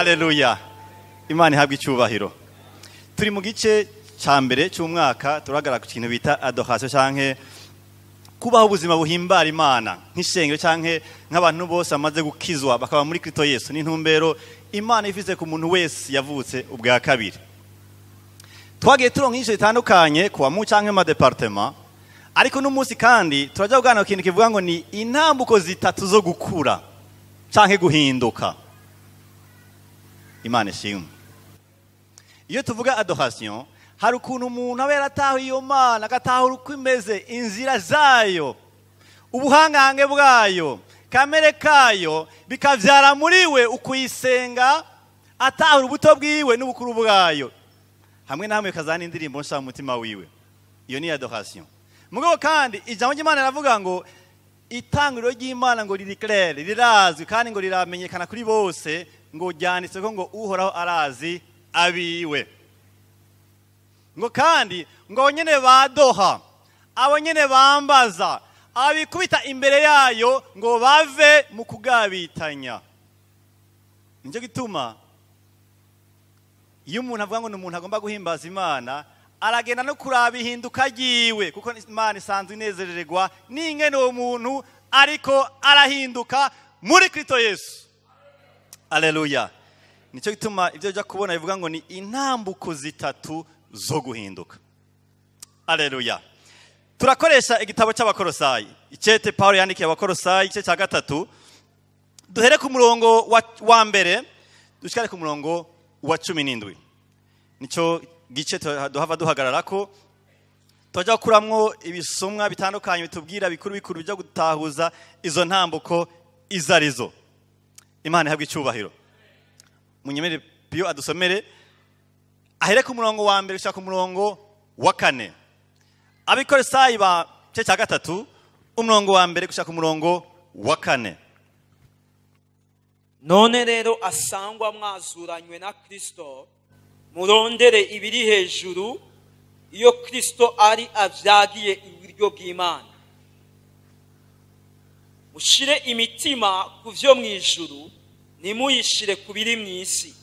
Haleluya. Imana ihabwe icyubahiro. Turi mu gice cya mbere cy'umwaka, turahagarara ku kintu bita adoration canke kubaho ubuzima buhimbara Imana nk'ishengero canke nk'abantu bose bamaze gukizwa bakaba muri Kristo Yesu. N'intumbero Imana ifise ku muntu wese yavutse ubwa kabiri. Twagiye turonka inyigisho zitandukanye kuwa mu canke mu departement, ariko n'umunsi kandi turajya kuganira ku kintu kivuga ngo ni intambuko zitatu zo gukura canke guhinduka. Imana ishimwe. Iyo tuvuga adoration, hari ukuntu umuntu aba yaratahuye iyo Mana, agatahura uko imeze, inzira zayo, ubuhangange bwayo, kamere kayo, bikavyara muri we ukuyisenga, atahura ubuto bwiwe n'ubukuru bwayo, hamwe na hamwe kazana indirimbo nsha mu mutima wiwe. Iyo ni adoration. Mugabo kandi ijambo ry'Imana riravuga ngo itangiriro ry'Imana ngo riri clair, rirazwi kandi ngo riramenyekana kuri bose, ngo ryanditse ko ngo Uhoraho arazi abiwe. Ngo kandi ngo abo nyene badoha, abo nyene bambaza, abikubita imbere yayo ngo bave mu kugabitanya. Nicyo gituma iyo umuntu avuga ngo ni umuntu agomba guhimbaza Imana, aragenda no kuraba ihinduka ryiwe, kuko Imana isanzwe inezererwa n'ingene uwo muntu ariko arahinduka muri Kristo Yesu. Haleluya. Nicyo gituma ibyo ujya kubona bivuga ngo ni intambuko zitatu zo guhinduka. Haleluya. Turakoresha igitabo cy'Abakorosayi, icete Paulo yandikiye Abakorosayi, igice cya 3, duhere ku murongo wa mbere dushikare ku murongo wa 17. Nico gice duhava duhagararako, tujya kuramwo ibisomwa bitandukanye bitubwira bikuru bikuru byo gutahuza izo ntambuko izarizo. Imana ihabwe icyubahiro. Munyemere Pio adusomere ahere ku murongo wa mbere gushika ku murongo wa 4. Abikorosayi ba gice cya 3, umurongo wa mbere gushika ku murongo wa 4. None rero asangwa mwazuranywe na Kristo, murondere ibiri hejuru, iyo Kristo ari avyagiye iburyo bw'Imana. Mushire imitima ku vyo mw'ijuru, ntimuyishire ku biri mw'isi,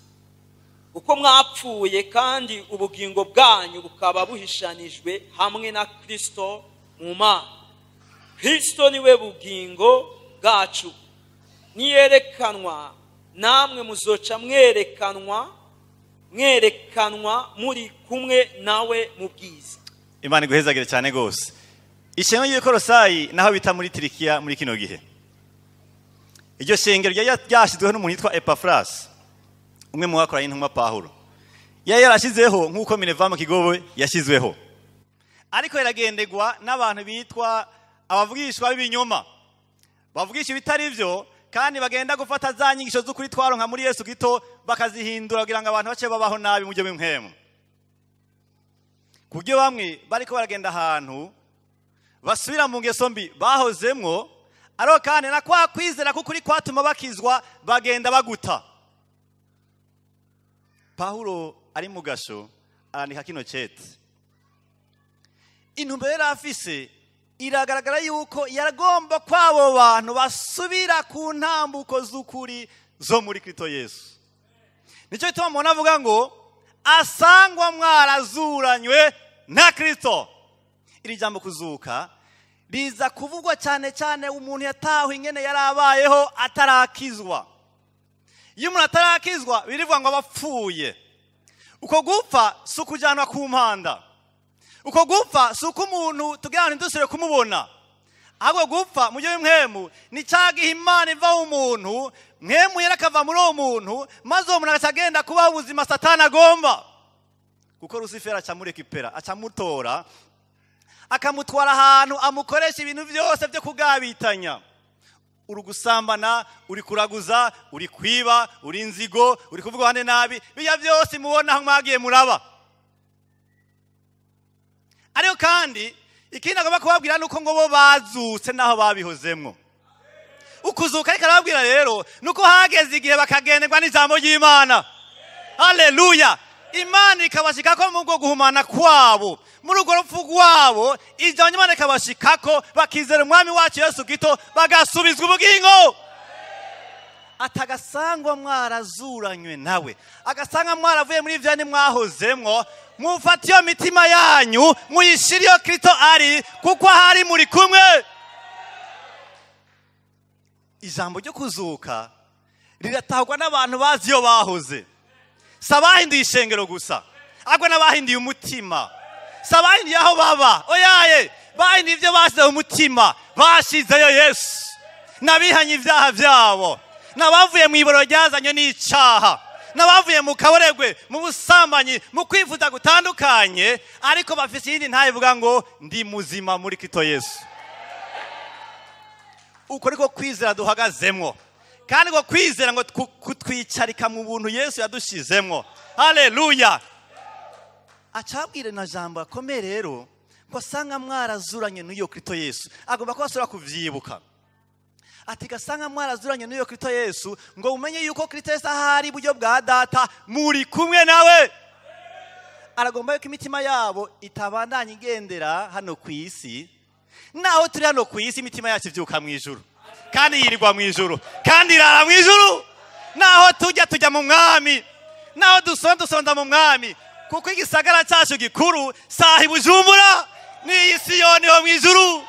kuko mwapfuye kandi ubugingo bwanyu bukaba buhishanijwe hamwe na Kristo mu Mana. Kristo niwe bugingo bwacu. Niyerekanwa namwe muzoca mwerekanwa muri kumwe nawe mu bwiza. Imana iguhezagire cyane gose. Ishengero ry'Ikorosayi naho bita muri Turikiya muri kino gihe. Iryo shengero ryashyizweho n'umuntu yitwa Epafras, umwe mu bakoranye n'intumwa Pawulo. Yari yarashizeho nk'uko Minerva mu Kigobe yashyizweho, ariko iragendegwa n'abantu bitwa abavugishwa b'ibinyoma, bavugisha ibitari byo, kandi bagenda gufata za nyigisho z'ukuri twaronka muri Yesu Kristo bakazihindura kugira ngo abantu bace babaho nabi mu byo b'impwemu. Kubyo bamwe bariko baragenda ahantu basubira mu ngeso mbi bahozemwo, ariko kandi na kwa kwizera k'ukuri kwatuma bakizwa bagenda baguta. Paulo ari mu gasho arandika kino cete. Intumbero yari afise iragaragara yuko yaragomba kwabo bantu basubira ku ntambuko z'ukuri zo muri Kristo Yesu. Nicyo gituma umuntu avuga ngo asangwa mwarazuranywe na Kristo. Iri jambo kuzuka riza kuvugwa cyane cyane umuntu yatawe ingene yarabayeho atarakizwa. Iyo umuntu atarakizwa birivuga ngo abapfuye. Uko gupfa si ukujyanwa ku mpanda, uko gupfa si uko umuntu tugira ngo ntidusubire kumubona, ahubwo gupfa mu gihe w'impwemu ni cya gihe Imana iva umuntu, mpwemu yera akava muri uwo muntu, maze uwo muntu agaca agenda kubaho ubuzima Satani agomba. Kuko Rusiferi acamurekipera, acamutora, akamutwara ahantu amukoresha ibintu byose byo kugabitanya. Uri gusambana, uri kuraguza, uri kwiba, uri inzigo, uri kuvuga hande nabi, bijya byose mubona aho mwagiye muraba. Ariko kandi ikindi agomba kubabwira nuko ngo bo bazutse naho babihozemwo. Ukuzuka ariko arababwira rero nuko hageze igihe bakagenderwa n'ijambo ry'Imana. Haleluya. Imana ikabashikako mu bwo guhumana kwabo, muri urwo rupfu rwabo, ijambo ry'Imana ikabashikako bakizera Umwami wacu Yesu Kristo bagasubizwa ubugingo. Atagasangwa mwarazuranywe nawe, agasanga mwaravuye muri ibyo mwahozemwo, mufate iyo mitima yanyu muyishyire iyo Kristo ari, kuko ahari muri kumwe. Ijambo ryo kuzuka riratahwa n'abantu bazi iyo bahoze, si abahinduye ishengero gusa, ahubwo n'abahinduye umutima, si abahinduye aho baba, oyaye, bahinduye ibyo bashyize mu mutima, bashyizeyo Yesu, n'abihanye ibyaha byabo, n'abavuye mu iboro ryazanywe n'icaha, n'abavuye mu kaboregwe, mu busambanyi, mu kwifuza gutandukanye, ariko bafise iyindi ntayivuga ngo ndi muzima muri Kristo Yesu. Uko niko kwizera duhagazemwo, kandi ngo kwizera ngo kutwicarika mu buntu Yesu yadushizemwo. Haleluya. Acabwire na jambo akomeye rero ngo asanga mwarazuranye n'uyo Kristo Yesu, agomba kuba asubira kuvyibuka. Ati gasanga mwarazuranye n'uyo Kristo Yesu, ngo umenye yuko Kristo Yesu ahari iburyo bwa data muri kumwe nawe. Aragomba yuko imitima yabo itabandanya igendera hano ku isi. Naho turi hano ku isi, imitima yacu ivyuka mu ijuru, kandi yirirwa mu ijuru, kandi irara mu ijuru. Naho tujya tujya mu mwami, naho dusonda dusonda mu mwami, kuko igisagara cyacu gikuru sahi Bujumbura ni Siyoni ho mu ijuru.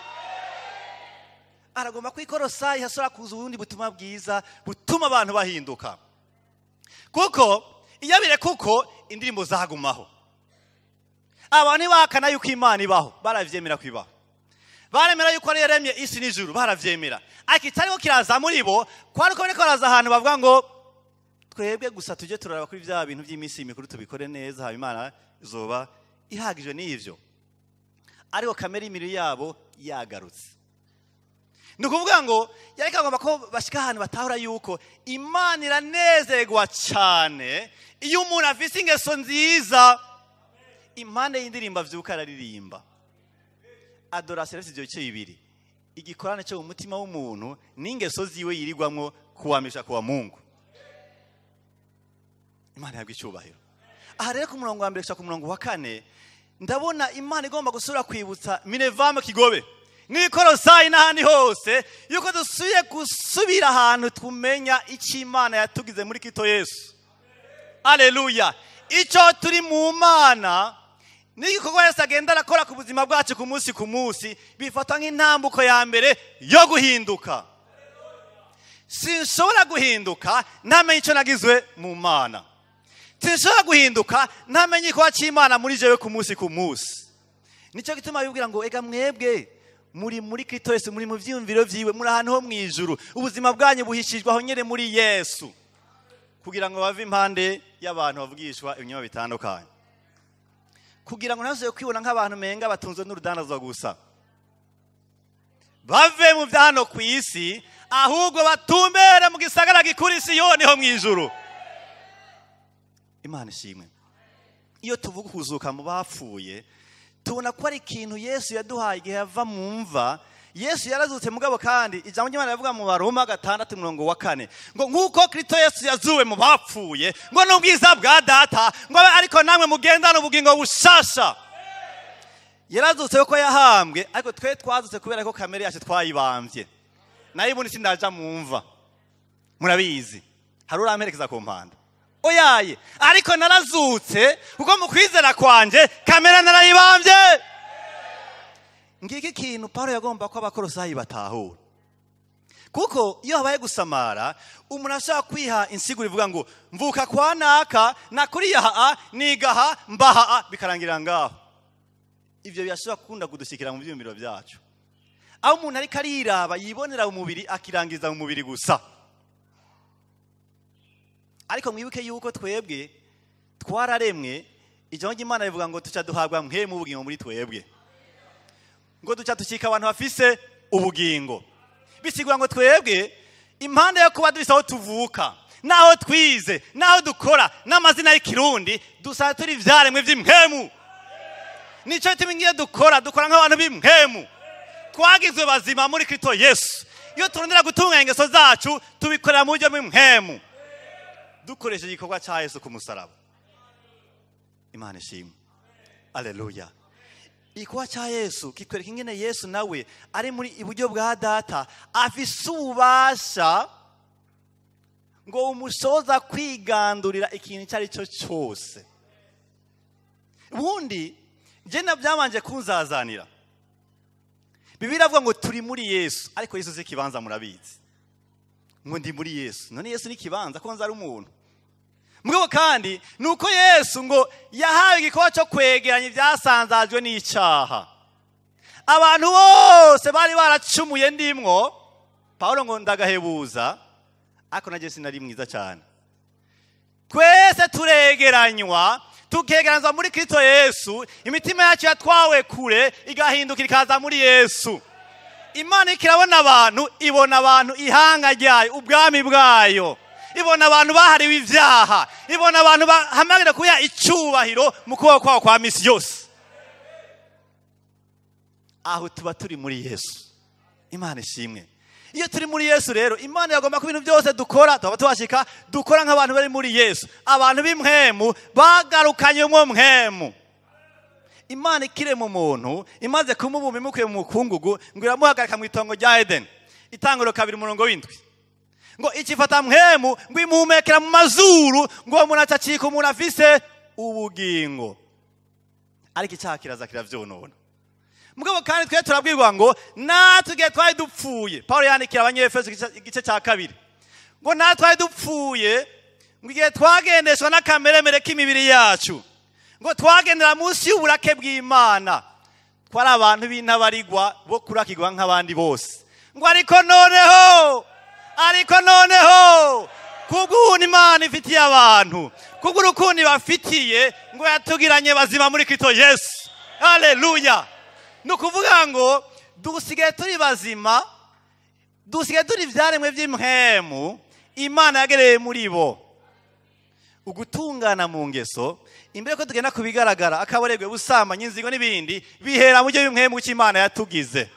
Aragomba kwikorosayi hasora kuza ubundi butumwa bwiza butuma abantu bahinduka, kuko iyo bire kuko indirimbo zagumaho, abantu ntibahakana yuko Imana ibaho, baravyemera kwibaho, baremera yuko ari yaremye isi n'ijuru, baravyemera. Ariko itariko kiraza muri bo kwari uko bariko baraza ahantu bavuga ngo twebwe gusa tujye turaraba kuri vya bintu by'iminsi mikuru tubikore neza, haba Imana izoba ihagijwe n'ivyo. Ariko kamere y'imibiri yabo yagarutse. Ni ukuvuga ngo yariko agomba ko bashika ahantu batahura yuko Imana iranezerwa cyane iyo umuntu afise ingeso nziza. Impande y'indirimbo avyuka araririmba. Adoration ifise ivyo bice bibiri, igikorane cyo mu mutima w'umuntu n'ingeso ziwe yirirwamwo kuwamisha kuwa Mungu. Imana yabwa icyubahiro. Aha rero ku murongo wa mbere gushika ku murongo wa kane, ndabona Imana igomba gusubira kwibutsa Minevame Kigobe n'Ikorosayi n'ahandi hose yuko dusubiye gusubira ahantu tumenya icyo Imana yatugize muri Kristo Yesu. Haleluya. Icyo turi mu Mana n'igikorwa Yesu agenda arakora ku buzima bwacu ku munsi ku munsi, bifatwa nk'intambuko ya mbere yo guhinduka. Sinshobora guhinduka ntamenye icyo nagizwe mu Mana. Sinshobora guhinduka ntamenye igikorwa cy'Imana muri jewe ku munsi ku munsi. Nicyo gituma bibwira ngo ega mwebwe muri muri Kristo Yesu, muri mu vyiyumviro vyiwe, muri ahantu ho mw'ijuru, ubuzima bwanyu buhishijwe aho nyene muri Yesu, kugira ngo bave impande y'abantu bavugishwa ibinyoma bitandukanye, kugira ngo ntibasubire kwibona nk'abantu menga batunzwe n'urudandazwa gusa, bave mu vya hano ku isi, ahubwo batumbere mu gisagara gikuru Siyoni ho mw'ijuru. Imana ishimwe. Iyo tuvuga kuzuka mu bapfuye, tubona ko ari ikintu Yesu yaduhaye igihe yava mu mva. Yesu yarazutse mugabo, kandi ijambo ry'Imana rivuga mu Baroma 6:4 ngo nkuko Kristo Yesu yazuwe mu bapfuye, ngo n'ubwiza bwa data, ngo ariko namwe mugendane ubugingo bushasha. Yarazutse kuko yahambwe, ariko twe twazutse kubera ko kamere yacu twayibamvye. Nayo ubundi sindaja mu mva, murabizi, hari uramperekeza ku mpanda, oyaye, ariko narazutse kuko mu kwizera kwanje kamera narayibamvye. Ngiki ikintu Paulo yagomba ko abakorosayi batahura, kuko iyo habaye gusamara umuntu ashaka kwiha insiguro ivuga ngo mvuka kwa naka, nakuriye aha, nigaha, mbaha, bikarangira ngaho. Ivyo birashobora gukunda kudushikira mu vyiyumviro byacu, aho umuntu ariko ariraba yibonera umubiri akirangiza mu mubiri gusa. Ariko mwibuke yuko twebwe twararemwe, ijambo ry'Imana rivuga ngo tuca duhabwa mpwemu ubugingo muri twebwe, ngo duca dushika abantu bafise ubugingo. Bisigura ngo twebwe impande yo kuba dufise aho tuvuka, naho twize, naho dukora, n'amazina y'ikirundi, dusa turi ivyaremwe vy'impwemu. Nico gituma ingiyo dukora, dukora nk'abantu b'impwemu, twagizwe bazima muri Kristo Yesu. Iyo turondera gutunganya ingeso zacu, tubikorera mu buryo bw'impwemu, dukoresheje igikorwa cya Yesu ku musaraba. Imana ishimwe. Haleluya. Igikorwa cya Yesu kitwereka ingene Yesu nawe ari muri iburyo bwa data, afise ububasha ngo umushoza kwigandurira ikintu icyo ari cyo cyose. Ubundi njye byabanje kunzazanira. Bibiliya iravuga ngo turi muri Yesu, ariko Yesu si ikibanza, murabizi. Ngo ndi muri Yesu, none Yesu ni ikibanza ko nzi ari umuntu. Mugabo kandi nuko Yesu ngo yahawe igikorwa cyo kwegeranya ibyasanzajwe n'icyaha. Abantu bose bari baracumuye ndimwo, Paulo ngo ndagahebuza, ariko nanjye sinari mwiza cyane. Twese turegeranywa, tukegeranzwa muri Kristo Yesu, imitima yacu yatwawe kure igahindukira ikaza muri Yesu. Imana ikirabona abantu, ibona abantu ihanga ryayo, ubwami bwayo. Ibona abantu bahariwe ibyaha, ibona abantu bahamagarira kuya icyubahiro mu kuboko kwabo kwa misi yose. Aho tuba turi muri Yesu. Imana ishimwe. Iyo turi muri Yesu rero, Imana yagomba ko ibintu byose dukora tuba tubashika dukora nk'abantu bari muri Yesu, abantu b'impwemu bagarukanye mwo mpwemu. Imana ikirema umuntu, imaze kumubumba imukuye mu mukungugu, ngo iramuhagarika mu itongo rya Eden. Itanguriro 2:7. Ngo ikifata mpwemu ngo imuhumekera mu mazuru, ngo uwo muntu acacika umuntu afise ubugingo. Ariko icyaha kiraza kiravyonona. Mugabo kandi twe turabwirwa ngo natwe igihe twari dupfuye, Paulo yandikira Abanyefeso igice cya 2, ngo natwe twari dupfuye, ngo igihe twagendeshwa n'akameremere k'imibiri yacu, ngo twagendera munsi y'uburake bw'Imana, twari abantu b'intabarigwa bo kurakirwa nk'abandi bose. Ngo ariko noneho kubw'ubuntu Imana ifitiye abantu, kubw'urukundo ibafitiye, ngo yatugiranye bazima muri Kristo Yesu. Haleluya. Ni ukuvuga ngo dusigaye turi bazima, dusigaye turi ibyaremwe by'impwemu Imana yagereye muri bo. Ugutungana mu ngeso, imbere ko tugenda kubigaragara, akaboregwe, busambanyi, inzigo n'ibindi, bihera mu byo b'impwemu cy'Imana yatugize.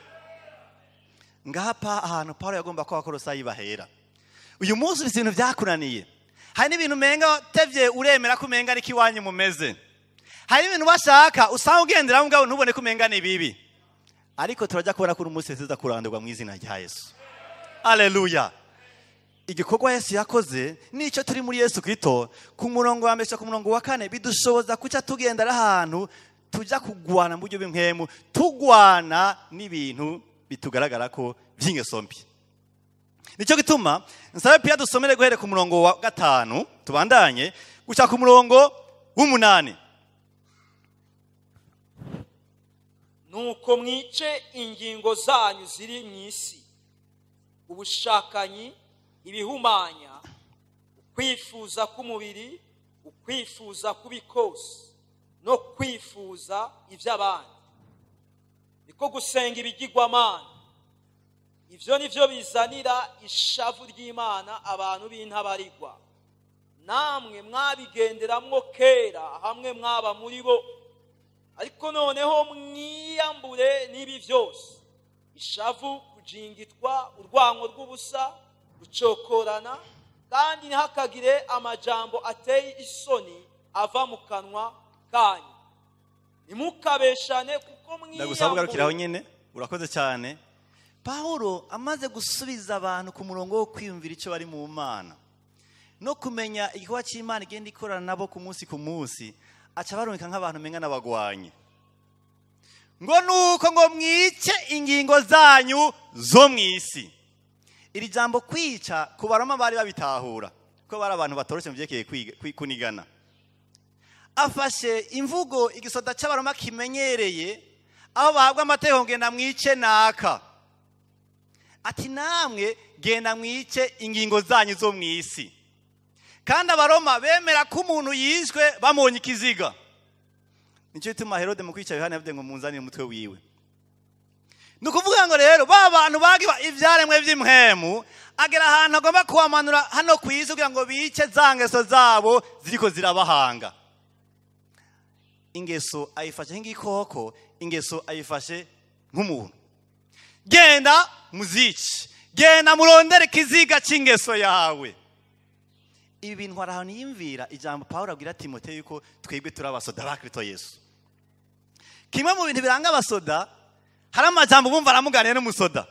Ngapa ahantu Paulo yagomba ko Abakolosayi bahera. Uyu munsi ibintu byakunaniye, hari n'ibintu umenga tevye uremera ko umenga ariko iwanyu mumeze. Hari ibintu bashaka usanga ugendera mugabo ntubone ko umenga ni bibi. Ariko turajya kubona ko uyu munsi tuza kurandurwa mu izina rya Yesu. Haleluya. Igikorwa Yesu yakoze nicyo turi muri Yesu Kristo, ku murongo wa 1 ku murongo wa 4, bidushoboza kuca tugendera ahantu tujya kugwana mu buryo bw'impwemu, tugwana n'ibintu bitugaragara ko by'ingeso mbi. Nicyo gituma nsabe Pia dusomere guhere ku murongo wa 5 tubandanye guca ku murongo w'8. Nuko mwice ingingo zanyu ziri mu isi, ubushakanyi, ibihumanya, ukwifuza k'umubiri, ukwifuza kubikose, no kwifuza iby'abandi, niko gusenga ibigirwamana. Ivyo nivyo bizanira ishavu ry'Imana abantu b'intabarigwa. Namwe mwabigenderamwo kera hamwe mwaba muri bo, ariko noneho mwiyambure n'ibi byose: ishavu, kujingitwa, urwango rw'ubusa, gucokorana, kandi ntihakagire amajambo ateye isoni ava mu kanwa kanyu. Ntimukabeshane kuko mwiyambure. Ndagusaba ugarukiraho nyene, urakoze cyane. Paulo amaze gusubiza abantu ku murongo wo kwiyumvira icyo bari mu Mana no kumenya igikorwa cy'Imana igenda ikorana nabo ku munsi ku munsi, aca barumika nk'abantu menga n'abagwanyi. Ngo nuko ngo mwice ingingo zanyu zo mwisi. Iri jambo kwica ku Baroma bari babitahura, ko bari abantu batoroshe mu byekeye kunigana. Afashe imvugo igisoda cy'Abaroma kimenyereye, aho bahabwa amategeko ngenda mwice naka. Ati namwe genda mwice ingingo zanyu zo mwisi. Kandi Abaroma bemera ko umuntu yishwe bamonye ikiziga. Nicyo gituma Herode mu kwica Yohana yavuze ngo munzanire umutwe wiwe. Ni ukuvuga ngo rero ba bantu bagiba ibyaremwe by'impwemu, agera ahantu agomba kubamanura hano ku isi kugira ngo bice za ngeso zabo ziriko zirabahanga. Ingeso ayifashe nk'igikoko, ingeso ayifashe nk'umuntu. Genda muzice, genda murondere ikiziga cy'ingeso yawe. Ibi bintu hari ahantu yiyumvira ijambo Paulo abwira Timoteyo yuko twebwe turi abasoda ba Kristo Yesu. Kimwe mu bintu biranga abasoda, hari amajambo bumva aramuganira n'umusoda,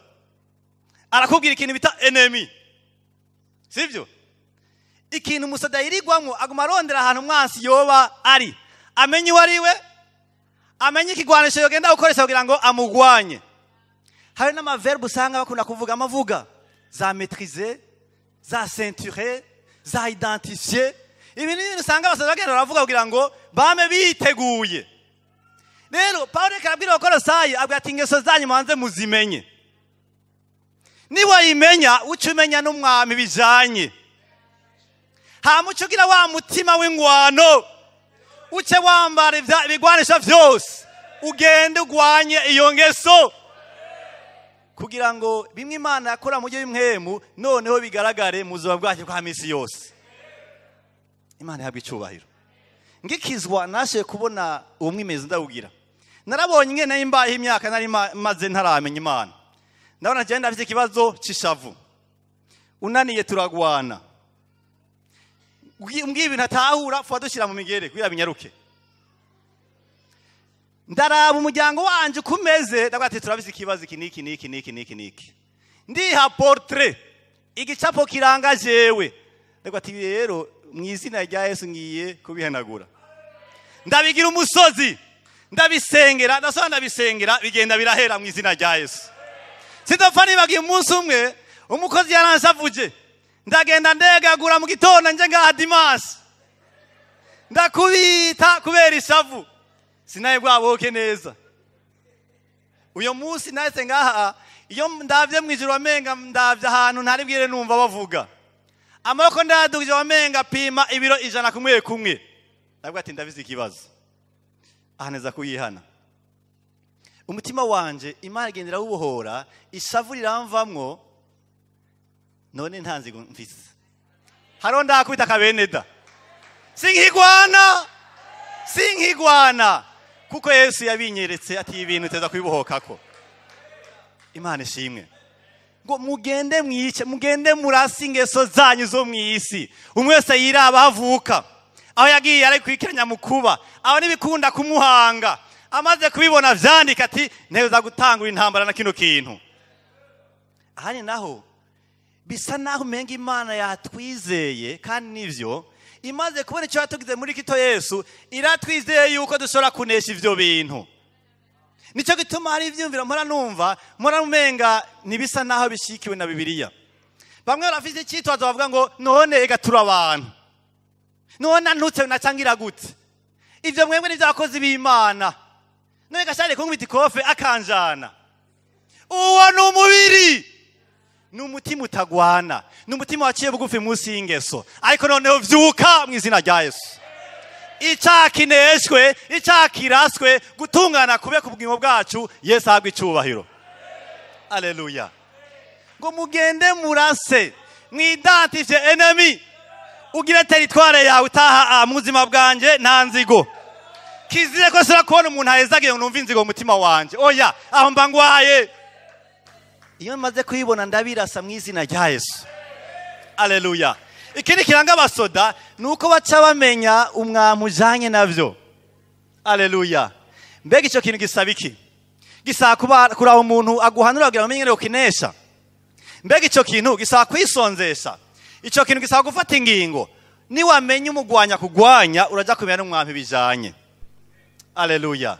arakubwira ikintu bita enemy, sivyo? Ikintu umusoda yirigwamwo aguma arondera ahantu umwansi yoba ari, amenye uwo ari we, amenye ikigwanisho yogenda gukoresha kugira ngo amugwanye. Hari n'amaverbe usanga bakunda kuvuga, amavuga za maîtriser, za ceinturer, za identifier. Ibi ni ibintu usanga abasoda bagenda baravuga kugira ngo bame biteguye. Rero Pawulo ariko arabwira Abakolosayi, abwira ati ingeso zanyu mubanze muzimenye. Niwayimenya uca umenya n'umwami bijanye, hama uca ugira wa mutima w'ingwano, uce wambara ibigwanisho vyose, ugende ugwanye iyo ngeso, kugira ngo bimwe Imana yakora mu buryo bw'impwemu noneho bigaragare mu buzima bwacu bwa misi yose. Imana ihabwe icubahiro. Ngikizwa nashoboye kubona uwo mwimezi ndawugira. Narabonye ingene nari mbayeho imyaka nari maze ntaramenya Imana. Ndabona jewe ndafise ikibazo c'ishavu. Unaniye turagwana. Umbwiye ibintu atahura, fuwa dushyira mu migere kugira binyaruke. Ndaraba umuryango wanje uko umeze, ndavuga ati turafise ikibazo iki n'iki n'iki n'iki n'iki n'iki. Ndiha portrait, igicapo kiranga jewe. Ndavuga ati rero mu izina rya Yesu ngiye kubihanagura. Ndabigira umusozi, ndabisengera, ndasaba ndabisengera, bigenda birahera mu izina rya Yesu. Sindopfa nibagiye umunsi umwe umukozi yaransavuje, ndagenda ndegagura mu gitondo nje ngaha dimanche, ndakubita kubera ishavu, sinaye bwaboke neza. Uyo munsi nahise ngaha, iyo ndavye mwijuru wamenga ndavye ahantu ntari bwire numva bavuga. Amaboko ndayadugije wamenga pima ibiro 100 kumwe kumwe. Ndavuga ati ndabizi ikibazo, aha neza kuyihana. Umutima wanje Imana igendera wubohora, ishavu riramvamwo, none nta nzigo mfise. Hariho ndakubita akabeneda, sinkigwana, sinkigwana, kuko Yesu yabinyeretse ati ibintu uteza kubibohokako. Imana ishimwe. Ngo mugende mwice, mugende murasi ingeso zanyu zo mwisi. Umwe wese yiraba avuka, aho yagiye ari kwikiranya mukuba, aho nibikunda kumuhanga, amaze kubibona vyandika ati nteza gutangura intambara na kino kintu. Ahandi naho bisa naho umenga Imana yatwizeye, kandi nivyo imaze kubona icyo yatugize muri Kristo Yesu, iratwizeye yuko dushobora kunesha ivyo bintu. Nico gituma hari ivyumviro mpora numva, mpora umenga ntibisa naho bishikiwe na Bibiliya. Bamwe barafise icyitwazo bavuga ngo none ega turi abantu, none ntutse nacangira gute, ivyo mwebwe ni vyakozi b'Imana, none gashare kunkubita ikofe akanjana. Uwo ni umubiri, ni umutima utagwana, ni umutima waciye bugufi munsi y'ingeso. Ariko noneho vyuka mu izina rya Yesu. Icakineshwe, icakiraswe, gutungana kube ku bugingo bwacu, Yesu ahabwe icubahiro. Haleluya. Ngo mugende murase, mwidentifie enemy, ugire territoire yawe utaha mu buzima bwanje nta nzigo. Kizire ko sira kubona umuntu ahezagiye ngo numve inzigo mu mutima wanje. Oya, aho mba ngwaye. Iyo maze kuyibona ndabirasa mu izina rya Yesu. Haleluya. Ikindi kiranga abasoda nuko baca bamenya umwami ujanye navyo. Haleluya. Mbega ico kintu gisaba iki? Gisaba kuraba umuntu aguhanura kugira ngo umenye ingene ukinesha. Mbega ico kintu gisaba kwisonzesha. Ico kintu gisaba gufata ingingo. Niwamenya umugwanya kugwanya, uraja kumenya n'umwami bijanye. Haleluya.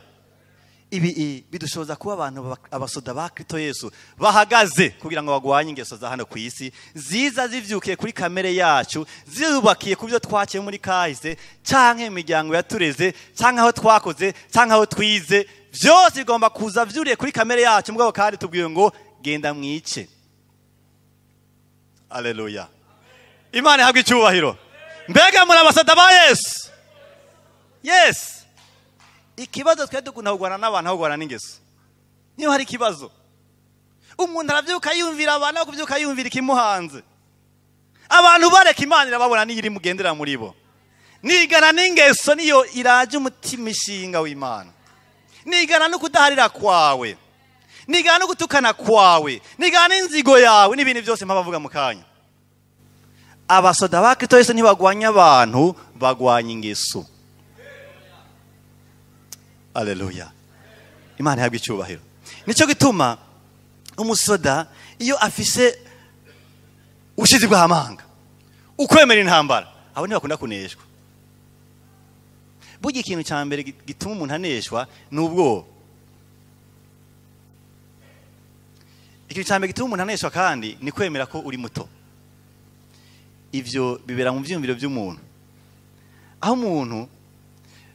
Ibi bidushoboza kuba abantu abasoda ba Kristo Yesu bahagaze kugira ngo bagwanye ingeso za hano ku isi, ziza zivyukiye kuri kamere yacu, zirubakiye ku byo twakiye muri kahise, canke imiryango yatureze, canke aho twakoze, canke aho twize, vyose bigomba kuza vyuriye kuri kamere yacu. Mugabo kandi tubwiwe ngo genda mwice. Haleluya. Imana ihabwe icyubahiro. Mbega muri abasoda ba Yesu? Yes. Ikibazo twe dukunda kugwana n'abantu aho kugwana n'ingeso. Niyo hari ikibazo, umuntu aravyuka yumvira abantu, aho kuvyuka yumvira ikimuhanze. Abantu bareka Imana irababona niyo iri mugendera muri bo. Nigana n'ingeso niyo iraje umutima ishinga w'Imana. Nigana no kudaharira kwawe, nigana no gutukana kwawe, nigana n'inzigo yawe n'ibintu byose mpabavuga mu kanya. Abasoda ba Kristo Yesu ntibagwanya abantu, bagwanya ingeso. Haleluya. Imana ihabwe icyubahiro. Nico gituma umusoda iyo afise ubushizi bw'amanga, Ukwemera intambara, abo ntibakunda kuneshwa. Burya ikintu cya mbere gituma umuntu aneshwa ni ubwoba. Ikintu cya mbere gituma umuntu aneshwa kandi ni kwemera ko uri muto. Ivyo bibera mu vyumviro by'umuntu. Aho umuntu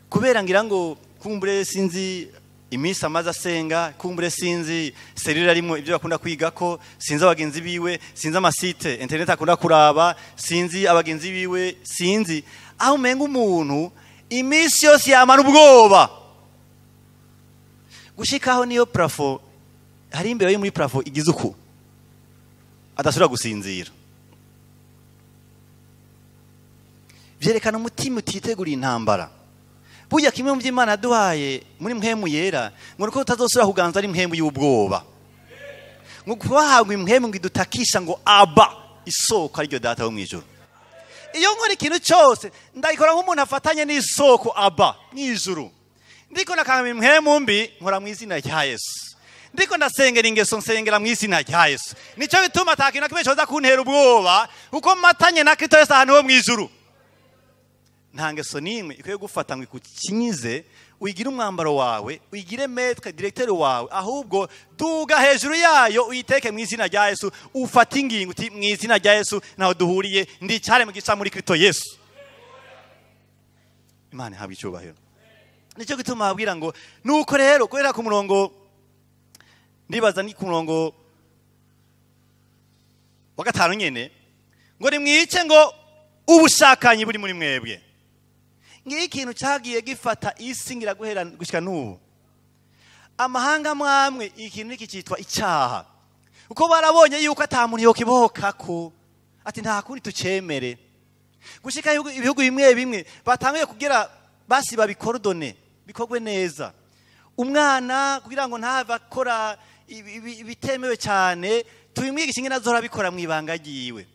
kubera ngira ngo kumbure sinzi iminsi amaze asenga, kumbure sinzi cellule arimo ibyo bakunda kwigako, sinzi abagenzi biwe, sinzi ama site internet akunda kuraba, sinzi abagenzi biwe, sinzi aho umenga umuntu iminsi yose yamara ubwoba. Gushikaho niyo plafond hari imbere yo muri plafond igize uku adashobora gusinzira. Vyerekana umutima utitegura intambara. Burya kimwe mu by'Imana yaduhaye muri mpwemu yera, ngo nuko tutazosubira kuganza ari mpwemu y'ubwoba. Ngo twahawe impwemu ngo idutakisha ngo aba isoko ariryo data wo mw'ijuru. Iyo nkora ikintu cyose ndayikora nk'umuntu afatanye n'isoko aba mw'ijuru. Ndiko nakanga impwemu mbi nkora mu izina rya Yesu. Ndiko ndasengera ingeso nsengera mu izina rya Yesu. Nico bituma ata kintu na kimwe coza kuntera ubwoba, kuko matanye na Kristo Yesu ahantu ho mw'ijuru. Nta ngeso n'imwe ikwiye gufata ngo ikukinyize, uyigire umwambaro wawe, uyigire maître directeur wawe, ahubwo duga hejuru yayo uyiteke mu izina rya Yesu, ufate ingingo uti mu izina rya Yesu naho duhuriye, ndi cyare mu gica muri Kristo Yesu. Imana ihabwe icyubahiro. Nicyo gituma ababwira ngo nuko rero kubera ku murongo, ndibaza ni ku murongo wa 5 nyene, ngo nimwice ngo ubushakanyi buri muri mwebwe. Ngiyi ikintu cyagiye gifata isi ngira guhera gushika n'ubu. Amahanga mwamwe ikintu iki cyitwa icyaha. Uko barabonye yuko ata muntu yokibohokako, ati nta kundi tucemere. Gushika ibihugu bimwe bimwe batanguye kugira basi babikordone bikorwe neza. Umwana kugira ngo ntave akora ibitemewe cyane, tubimwigishe ingene azora bikora mu ibanga ryiwe.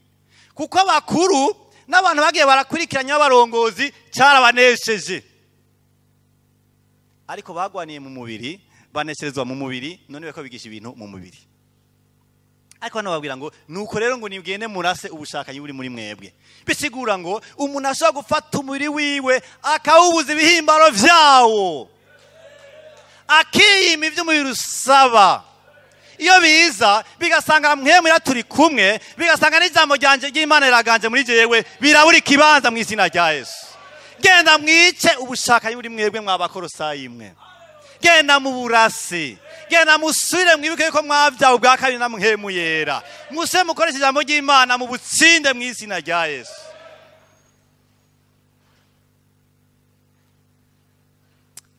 Kuko abakuru n'abantu bagiye barakurikiranya abarongozi cyarabanesheje. Ariko bagwaniye mu mubiri, banesherezwa mu mubiri, none bako bigisha ibintu mu mubiri. Ariko hano babwira ngo nuko rero ngo nibwende murase ubushakanyi buri muri mwebwe. Bisigura ngo umuntu ashobora gufata umubiri wiwe akawubuza ibihimbaro vyawo, akiyima ivyo umubiri usaba. Iyo biza bigasanga mwemwe turi kumwe, bigasanga n'ijambo ryanje ry'Imana riraganje muri jewe, birabura ikibanza mu izina rya Yesu. Genda mwice ubushakanyi buri mwebwe mw'abakorosayi mwe. Genda mu burasi, genda musubire mwibuke yuko mwavyawe ubwa kabiri na mpwemu yera. Muse mukoreshe ijambo ry'Imana mu butsinde mu izina rya Yesu.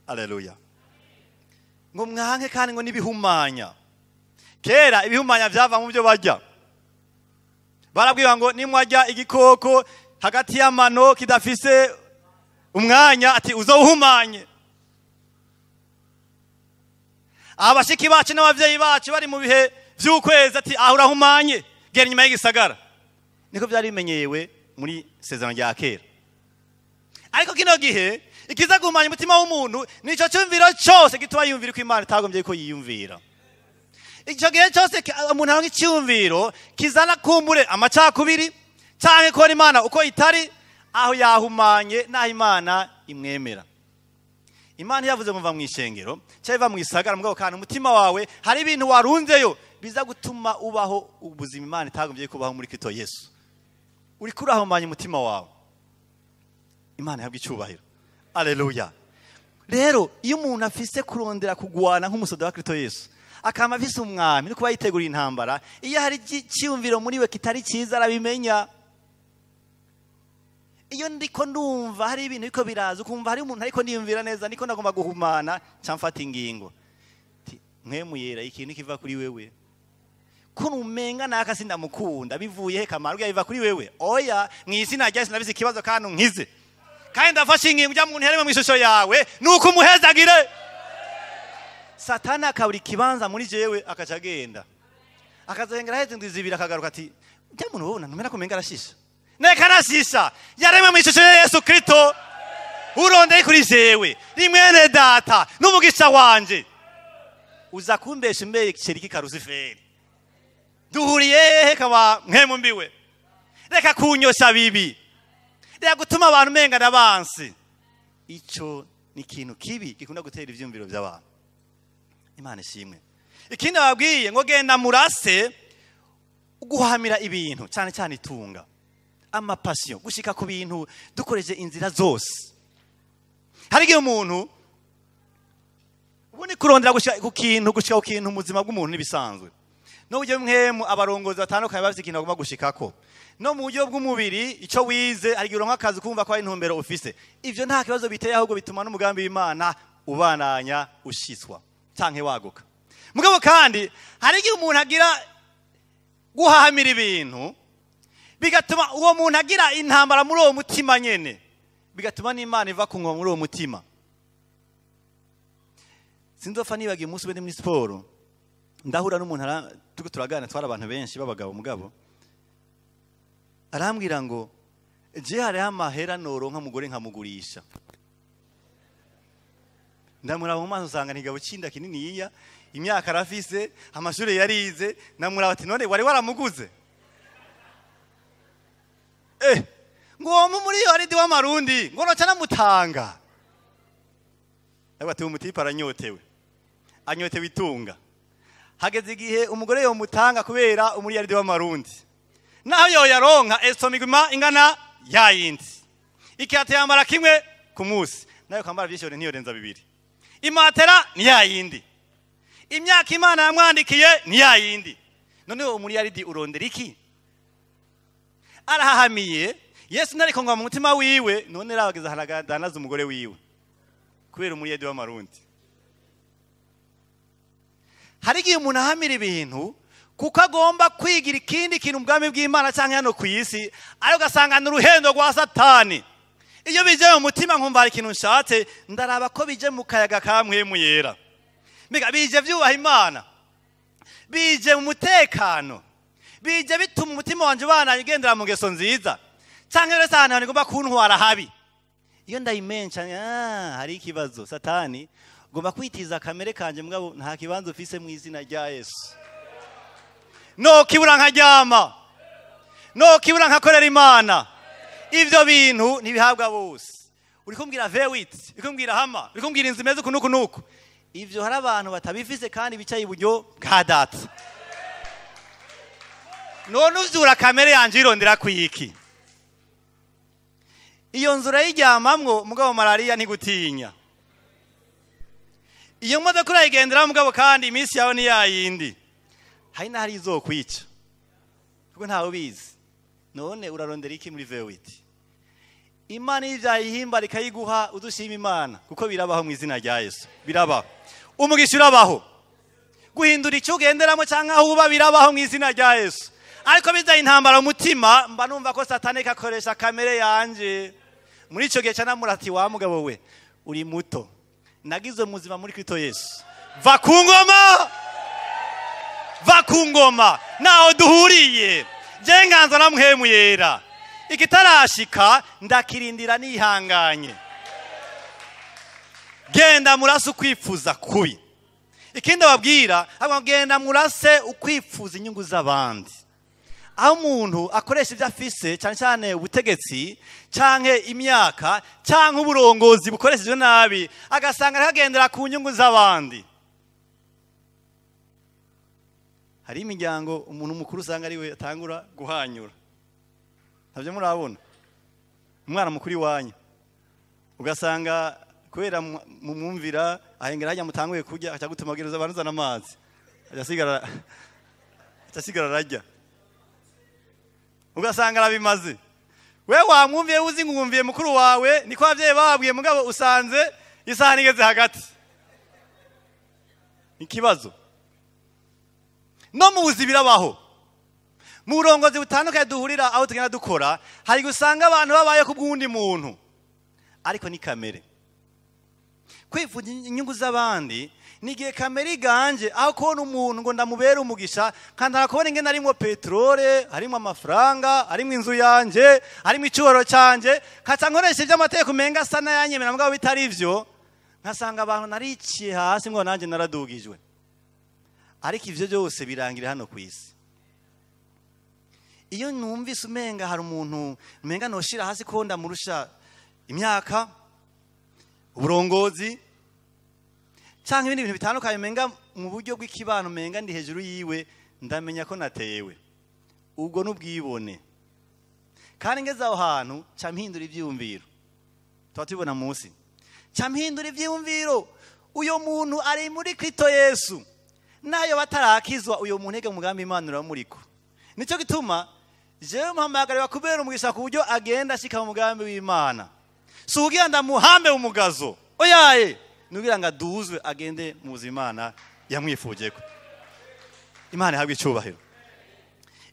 Haleluya. Ngo mwanke kandi ngo nibihumanya. Kera ibihumanya vyava mu byo barya. Barabwiwa ngo nimwarya igikoko hagati y'amano kidafise umwanya, ati uzohumanye. Abashiki bacu n'abavyeyi bacu bari mu bihe vy'ukwezi, ati aho urahumanye, gera inyuma y'igisagara. Niko vyari bimenyerewe muri sezerano rya kera. Ariko kino gihe ikiza guhumanya umutima w'umuntu nico cyumviro cyose gituma yumvira ko Imana itagombye ko yiyumvira. Icyo gihe cyose umuntu aronka icyumviro kizana kumbure amacakubiri canke ko Imana uko itari, aho yahumanye naho Imana imwemera. Imana yavuze ngo mva mu ishengero cyangwa iva mu isagara, mugabo kandi umutima wawe hari ibintu warunzeyo biza gutuma ubaho ubuzima Imana itagombye kubaho muri Kristo Yesu. Uri kurahumanya umutima wawe. Imana ihabwe icyubahiro. Haleluya. Rero iyo umuntu afise kurondera kugwana nk'umusoda wa Kristo Yesu, akama afise umwami no kuba yitegura intambara, iyo hari icyumviro muri we kitari cyiza arabimenya. Iyo ndiko ndumva hari ibintu biko biraza, ukumva hari umuntu ariko ndiyumvira neza, niko ndagomba guhumana cyamfata ingingo. Mwe muyera ikintu kiva kuri wewe. Kuno umenga naka sindamukunda bivuye he kamaro biva kuri wewe. Oya mw'izina rya Yesu nabize ikibazo kandi nkize. Kandi ndafashe ingingo ujya mu ntereme mu ishusho yawe nuko umuhezagire. Satana akabura ikibanza muri jewe akaca agenda. Akazengera heze ndizibira akagaruka ati ujya muntu ubona ntumera kumenga arashisha. Neka arashisha yaremwe mu ishusho ya Yesu Kristo. Urondeye kuri jewe ni mwene data n'umugisha wanje. Uza kumbesha imbere kiriki ka Rusiferi. Duhuriye he kaba mwemu mbiwe. Reka kunyosha bibi. Reka gutuma abantu menga nabansi. Ico ni ikintu kibi gikunda gutera ivyumviro by'abantu. Imana ishimwe. Ikindi babwiye ngo genda murase guhamira ibintu cyane cyane itunga. Amapassion gushika ku bintu dukoreje inzira zose. Hari igihe umuntu ubundi kurondera gushika ku kintu gushika ku kintu muzima bw'umuntu nibisanzwe. No buryo mwemu abarongozi batandukanye bafite ikintu bagomba gushikako. No mu buryo bw'umubiri ico wize hari igihe uronka akazi kumva ko ari intumbero ufise. Ivyo nta kibazo biteye ahubwo bituma n'umugambi w'Imana ubananya ushitswa canke waguka. Mugabo kandi hari igihe umuntu agira guhahamira ibintu bigatuma uwo muntu agira intambara muri uwo mutima nyene, bigatuma n'Imana iva ku ngoma muri uwo mutima. Sinzopfa nibagiye umunsi umwe muri siporo ndahura n'umuntu turiko turaganira, twari abantu benshi b'abagabo, mugabo arambwira ngo je hariho amahera noronka mugore nkamugurisha. Ndamuraba mu maso usanga ntigabo cinda kininiya, imyaka arafise, amashuri yarize. Namuraba ati none wari waramuguze? Ngo uwo muri yo ari w'amarundi ngo noca namutanga. Ariko ati umutipe aranyotewe, anyotewe itunga. Hageze igihe umugore yomutanga kubera umuriyaridi w'amarundi, naho yoyaronka esoma iguma ingana yayindi, ikirato yambara kimwe ku munsi, nayo kwambara vyinshi ntiyorenza bibiri, imatera ni yayindi, imyaka Imana yamwandikiye ni yayindi. None uwo muriyaridi urondera iki? Arahahamiye Yesu ntariko ngo mu mutima wiwe, none rabageza haragandanaza umugore wiwe kubera umuriyaridi w'amarundi. Hari igihe umuntu ahamira ibintu kuko agomba kwigira ikindi kintu mu bwami bw'Imana canke hano ku isi, ariko ugasanga ni uruhendo rwa Satani. Iyo bije mu mutima nkumva hari ikintu nshatse, ndaraba ko bije mu kayaga ka Mpwemu Yera. Mbega bije vyubaha Imana, bije mu mutekano, bije bituma umutima wanje ubandanya ugendera mu ngeso nziza, canke rero ahantu ngomba kuntwara habi. Iyo ndayimenca, hari ikibazo. Satani ugomba kwitiza kamere kanje, mugabo nta kibanza ufise mu izina rya Yesu. No kibura nkaryama, no kibura nkakorera Imana. Ivyo bintu ntibihabwa bose. Uri kumbwira V8, uri kumbwira hama, uri kumbwira inzu imeze uku nuku nuku. Ivyo hari abantu batabifise kandi bicaye iburyo bwa data. None uvyura kamere yanje irondera kwiki? Iyo nzu urayiryamamwo mugabo malaria ntigutinya. Iyo modoka urayigendera mugabo kandi iminsi yawe ni yayindi. Hari n'ahari izokwica kuko ntawe ubizi. None urarondera iki muri V8? Imana ivyayihimba rikayiguha, udushima Imana kuko birabaho mu izina rya Yesu. Birabaho. Umugisha urabaho. Guhindura icyo ugenderamo canke aho uba birabaho mu izina rya Yesu. Ariko bizaye intambara mu mutima, mba numva ko Satani kakoresha kamere yanje. Muri ico gihe canamura ati wa mugabo we uri muto, nagize muzima muri Kristo Yesu. Va ku ngoma, va ku ngoma, naho duhuriye je nganza na Mpwemu Yera. Ikitarashika ndakirindira nihanganye. Genda murase ukwifuza kubi. Ikindi babwira, genda murase ukwifuza inyungu z'abandi. Aho umuntu akoresha ibyo afise, cyane cyane ubutegetsi canke imyaka canke uburongozi bukoreshejwe nabi, agasanga akagendera ku nyungu z'abandi. Hari imiryango umuntu mukuru usanga ari we atangura guhanyura. Ntabyo murabona? Umwana mukuru iwanyu ugasanga kubera mumwumvira ahengera hajya mutanguye kurya, aca gutuma abwiriza abantu uzana amazi, aca ararya, ugasanga arabimaze. We wamwumviye uzi ngumviye mukuru wawe, niko abavyeyi bababwiye, mugabo usanze isahani igeze hagati. Ikibazo no muzi birabaho. Mu burongozi butandukanye duhurira aho tugenda dukora, hari gusanga abantu babaye ku bw'undi muntu, ariko ni kamere. Kwifuza inyungu z'abandi ni igihe kamere iganje, aho kubona umuntu ngo ndamubere umugisha, kandi arakubona ingene harimwo peterole, harimwo amafaranga, harimwo inzu yanje, harimwo icubahiro canje, nkaca nkoresha ivy'amategeko umenga asa n'ayanyemera mugabo bitari ivyo, nkasanga abantu nariciye hasi ngo nanje naradugijwe. Ariko ivyo byose birangira hano ku isi. Iyo numvise umenga hari umuntu umenga noshira hasi ko ndamurusha imyaka, uburongozi cyangwa ibindi bintu bitandukanye, umenga mu buryo bw'ikibano umenga ndi hejuru yiwe, ndamenya ko natewe. Ubwo n'ubwibone. Kandi ngeze aho hantu ca mpindura ivyiyumviro. Tuba tubibona munsi. Ca mpindura ivyiyumviro. Uyo muntu ari muri Kristo Yesu. Nayo batarakizwa uyo muntu ege umugambi Imana uramuriko. Nico gituma jewe mpamagarira kubera umugisha ku buryo agenda ashika mu mugambi w'Imana. Si ugira ndamuhambe umugazo. Oyaye, nugira ngo aduzwe agende mu buzima Imana yamwifujeko. Imana ihabwe icubahiro.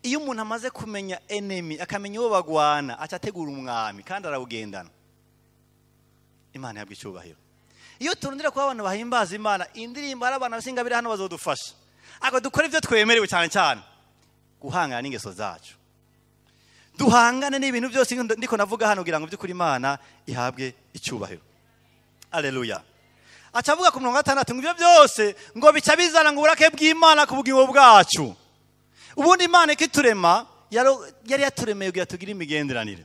Iyo umuntu amaze kumenya enemy, akamenya uwo bagwana, aca ategura umwami kandi arawugendana. Imana ihabwe icubahiro. Iyo turundira kuba abantu bahimbaza Imana, indirimbo ari abantu basingabira hano bazodufasha. Ariko dukora ivyo twemerewe cyane cyane. Guhangana n'ingeso zacu. Duhangane n'ibintu byose ndiko navuga hano kugira ngo by'ukuri Imana ihabwe icubahiro. Haleluya. Aca avuga ku murongo wa 6 ngo ivyo byose ngo bica bizana ngo uburake bw'Imana ku bugingo bwacu. Ubundi Imana ikiturema yari yaturemeye kugira tugire imigenderanire.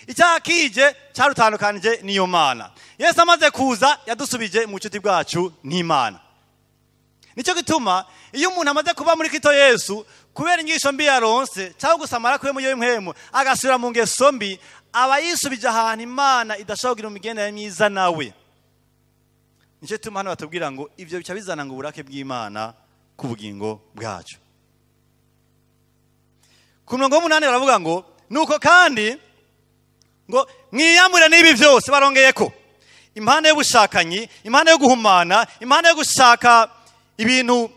Icyaha kije cyarutandukanije n'iyo Mana. Yesu amaze kuza yadusubije mu bucuti bwacu n'Imana. Nicyo gituma iyo umuntu amaze kuba muri Kristo Yesu, kubera inyigisho mbi yaronse cyangwa gusamara kwe mu yo mpwemu agasubira mu ngeso mbi, aba yisubije ahantu Imana idashobora kugira imigenderanire myiza nawe. Nicyo gituma hano batubwira ngo ivyo bica bizana ngo uburake bw'Imana ku bugingo bwacu. Ku murongo w'umunani baravuga ngo nuko kandi ngo mwiyambure n'ibi byose, barongeyeko impande y'ubushakanyi, impande yo guhumana, impande yo gushaka ibintu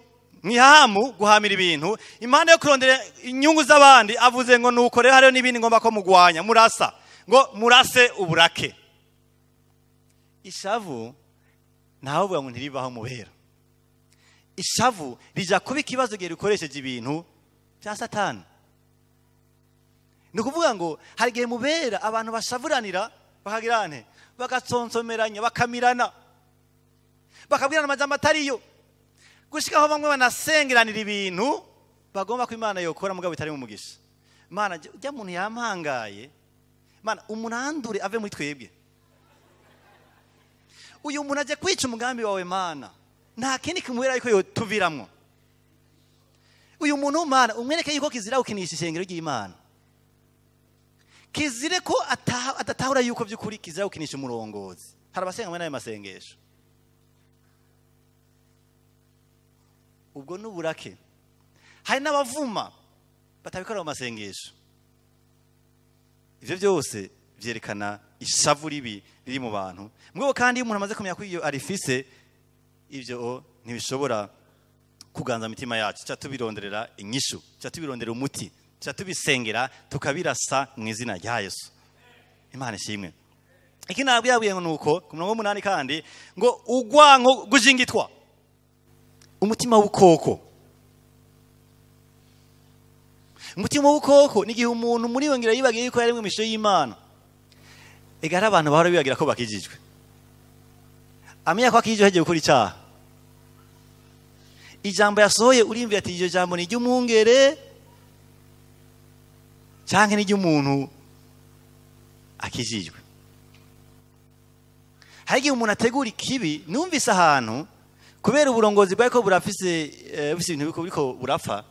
mwihamu, guhamira ibintu, impande yo kurondera inyungu z'abandi. Avuze ngo nuko rero hariho n'ibindi ngomba ko mugwanya, murasa ngo murase uburake. Ishavu ntawe uvuga ngo ntiribaho mubera. Ishavu rija kuba ikibazo igihe rikoresheje ibintu bya Satani. Ni ukuvuga ngo hari igihe mubera abantu bashavuranira bakagira nte, bagatsonsomeranya, bakamirana, bakabwirana amajambo atariyo, gushika aho bamwe banasengeranira ibintu bagomba ko Imana yokora mugabo bitari mu mugisha. Imana ujya muntu yampangaye, Imana umunandure ave muri twebwe. Uyu muntu aje kwica umugambi wawe Mana, nta kindi kimubera yuko yotuviramwo. Uyu muntu Mana umwereke yuko kizira gukinisha ishengero ry'Imana. Kizire ko adatahura yuko by'ukuri kizira gukinisha umurongozi. Hari abasenga muri ayo masengesho. Ubwo n'uburake. Hari n'abavuma batabikora mu masengesho. Ivyo byose vyerekana ishavu ribi riri mu bantu. Mugabo kandi iyo umuntu amaze kumenya ko iyo arifise, ivyo ntibishobora kuganza imitima yacu. Ca tubironderera inyishu, ca tubironderera umuti, ca tubisengera tukabirasa mu izina rya Yesu. Imana ishimwe. Iki nabwo yabwiye ngo nuko ku murongo w'umunani kandi ngo ugwanko gujingitwa, umutima w'ubukoko. Umutima w'ubukoko ni igihe umuntu muri we ngira yibagiye yuko yari mu misho y'Imana. Ega hari abantu bahora bibagira ko bakijijwe. Amenya ko akijijwe hagiye gukora icyaha. Ijambo yasohoye urimvira ati iryo jambo ni iry'umwungere canke ni iry'umuntu akijijwe. Hari igihe umuntu ategura ikibi, numvise ahantu kubera uburongozi bwako burafise bufise ibintu biriko burapfa,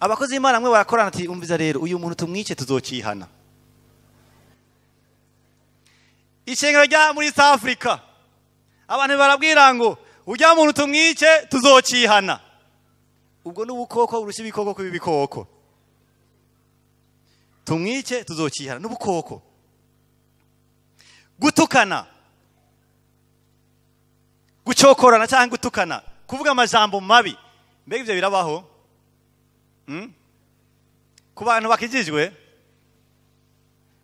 abakozi b'Imana bamwe barakorana ati umviza rero uyu muntu tumwice tuzocihana. Ishengero rya muri South Africa abantu barabwira ngo ujya muntu tumwice tuzocihana. Ubwo n'ubukoko burusha ibikoko kuba ibikoko. Tumwice tuzocihana n'ubukoko. Gutukana, gucokorana cyangwa gutukana, kuvuga amajambo mabi, mbega ivyo birabaho? Ku bantu bakijijwe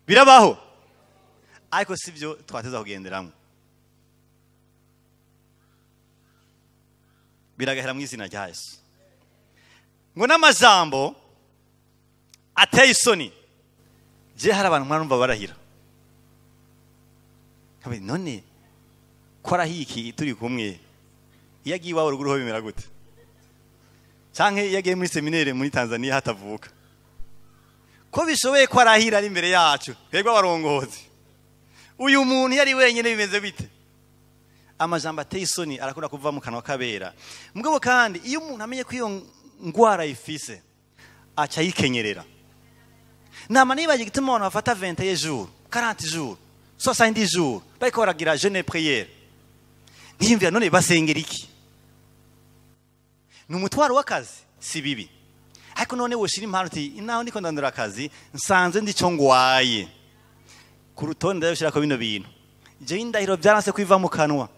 birabaho, ariko sivyo twateza kugenderamo. Biragahera mu izina rya Yesu. Ngo n'amajambo ateye isoni. Je hari abantu mwarumva barahira. Kabe none ko arahiki turi kumwe, iyo agiye iwabo ruguru ho bimera gute? Canke iyo agiye muri seminaire muri Tanzania hatavuka, Ko bishoboye ko arahira ari imbere yacu twebwe abarongozi, uyu muntu yari wenyine bimeze bite? Amajambo ateye isoni arakunda kuva mu kanwa kabera. Mugabo kandi iyo umuntu amenye ko iyo ngwara ifise aca yikenyerera. Nama nibaje gituma abantu bafata 21 jours, 40 jours, 70 jours bariko baragira jeûne prière. Niyumvira none basengera iki? Ni umutwaro w'akazi, si bibi. Ariko none woshira impano uti naho ndiko ndandura akazi nsanze ndico ngwaye. Ku rutonde ndashirako bino bintu. Je indahiro byaranse kwiva mu kanwa.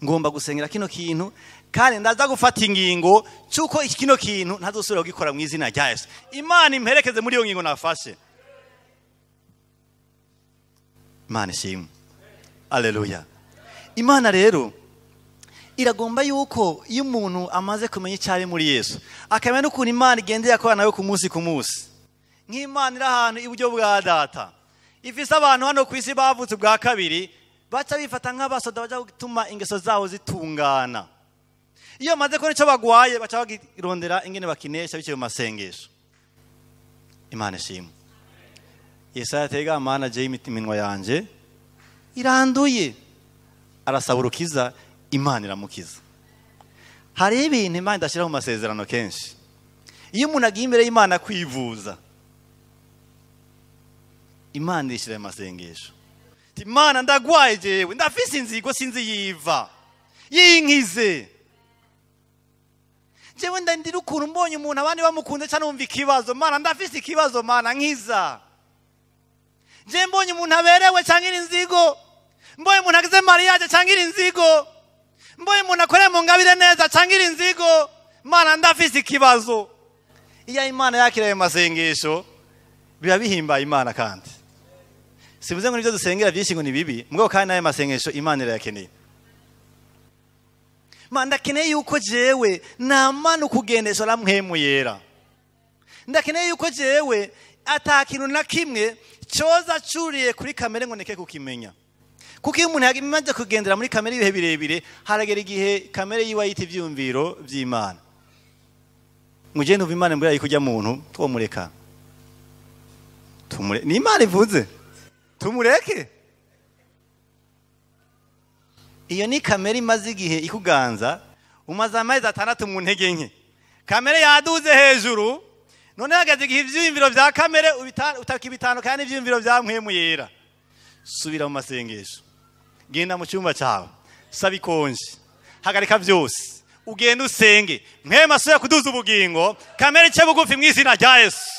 Ngomba gusengera kino kintu kandi ndaza gufata ingingo cyuko iki kino kintu ntazosubira kugikora mu izina rya Yesu. Imana imperekeze muri iyo ngingo nafashe. Imana ishimwe. Haleluya. Imana rero iragomba yuko iyo umuntu amaze kumenya icyari muri Yesu, akamenya n'ukuntu Imana igenda yakorana nawe ku munsi ku munsi. Nk'Imana iri ahantu iburyo bwa data, ifise abantu hano ku isi bavutse bwa kabiri, baca bifata nk'abasoda baja gutuma ingeso zabo zitungana. Iyo bamaze kubona icyo bagwaye, baca bagirondera ingene bakinesha biciye mu masengesho. Imana ishimwe. Yesaya atega Mana je iminwa yanje iranduye, arasaba urukiza, Imana iramukiza. Hari ibintu Imana idashyira mu masezerano kenshi. Iyo umuntu agiye imbere y'Imana kwivuza, Imana ishyira mu masengesho. Imana ndagwaye jewe, ndafise inzigo sinzi yiva, yinkize. Jewe ndandira ukuntu mbonye umuntu abandi bamukunze cyane numva ikibazo, Mana ndafise ikibazo, Mana nkiza. Je mbonye umuntu aberewe cyangwa inzigo, mbonye umuntu agize mariage cyangwa inzigo, mbonye umuntu akoreye mu ngabire neza cyangwa inzigo, Mana ndafise ikibazo. Iyo Imana yakira ayo masengesho biba bihimbaye Imana. Kandi sibuze ngo nibyo dusengera byinshi ngo ni bibi, mugabo kandi nayo masengesho Imana irayakeneye. Mana ndakeneye yuko jewe namana ukugendesha la mpwemu yera. Ndakeneye yuko jewe atakintu na kimwe cyoza curiye kuri kamere ngo neke kukimenya. Kuko iyo umuntu yamaze kugendera muri kamere ibihe birebire, haragera igihe kamere yiwe ayita ivyumviro vy'Imana. Muje ntuva Imana mbura yikujya muntu twomureka. Tumure ni Imana ivuze. Tumureke. Iyo ni kamere imaze igihe ikuganza, umaze amezi 6 mu ntege nke. Kamere yaduze hejuru, none hagaze igihe ivyumviro vya kamere utakibitandukana n'ivyumviro vya mpwemu yera. Subira mu masengesho. Genda mu cyumba cyawe, saba ikonje, hagarika byose, ugende usenge. Mpwemu asubire kuduza ubugingo, kamere ice bugufi mu izina rya Yesu.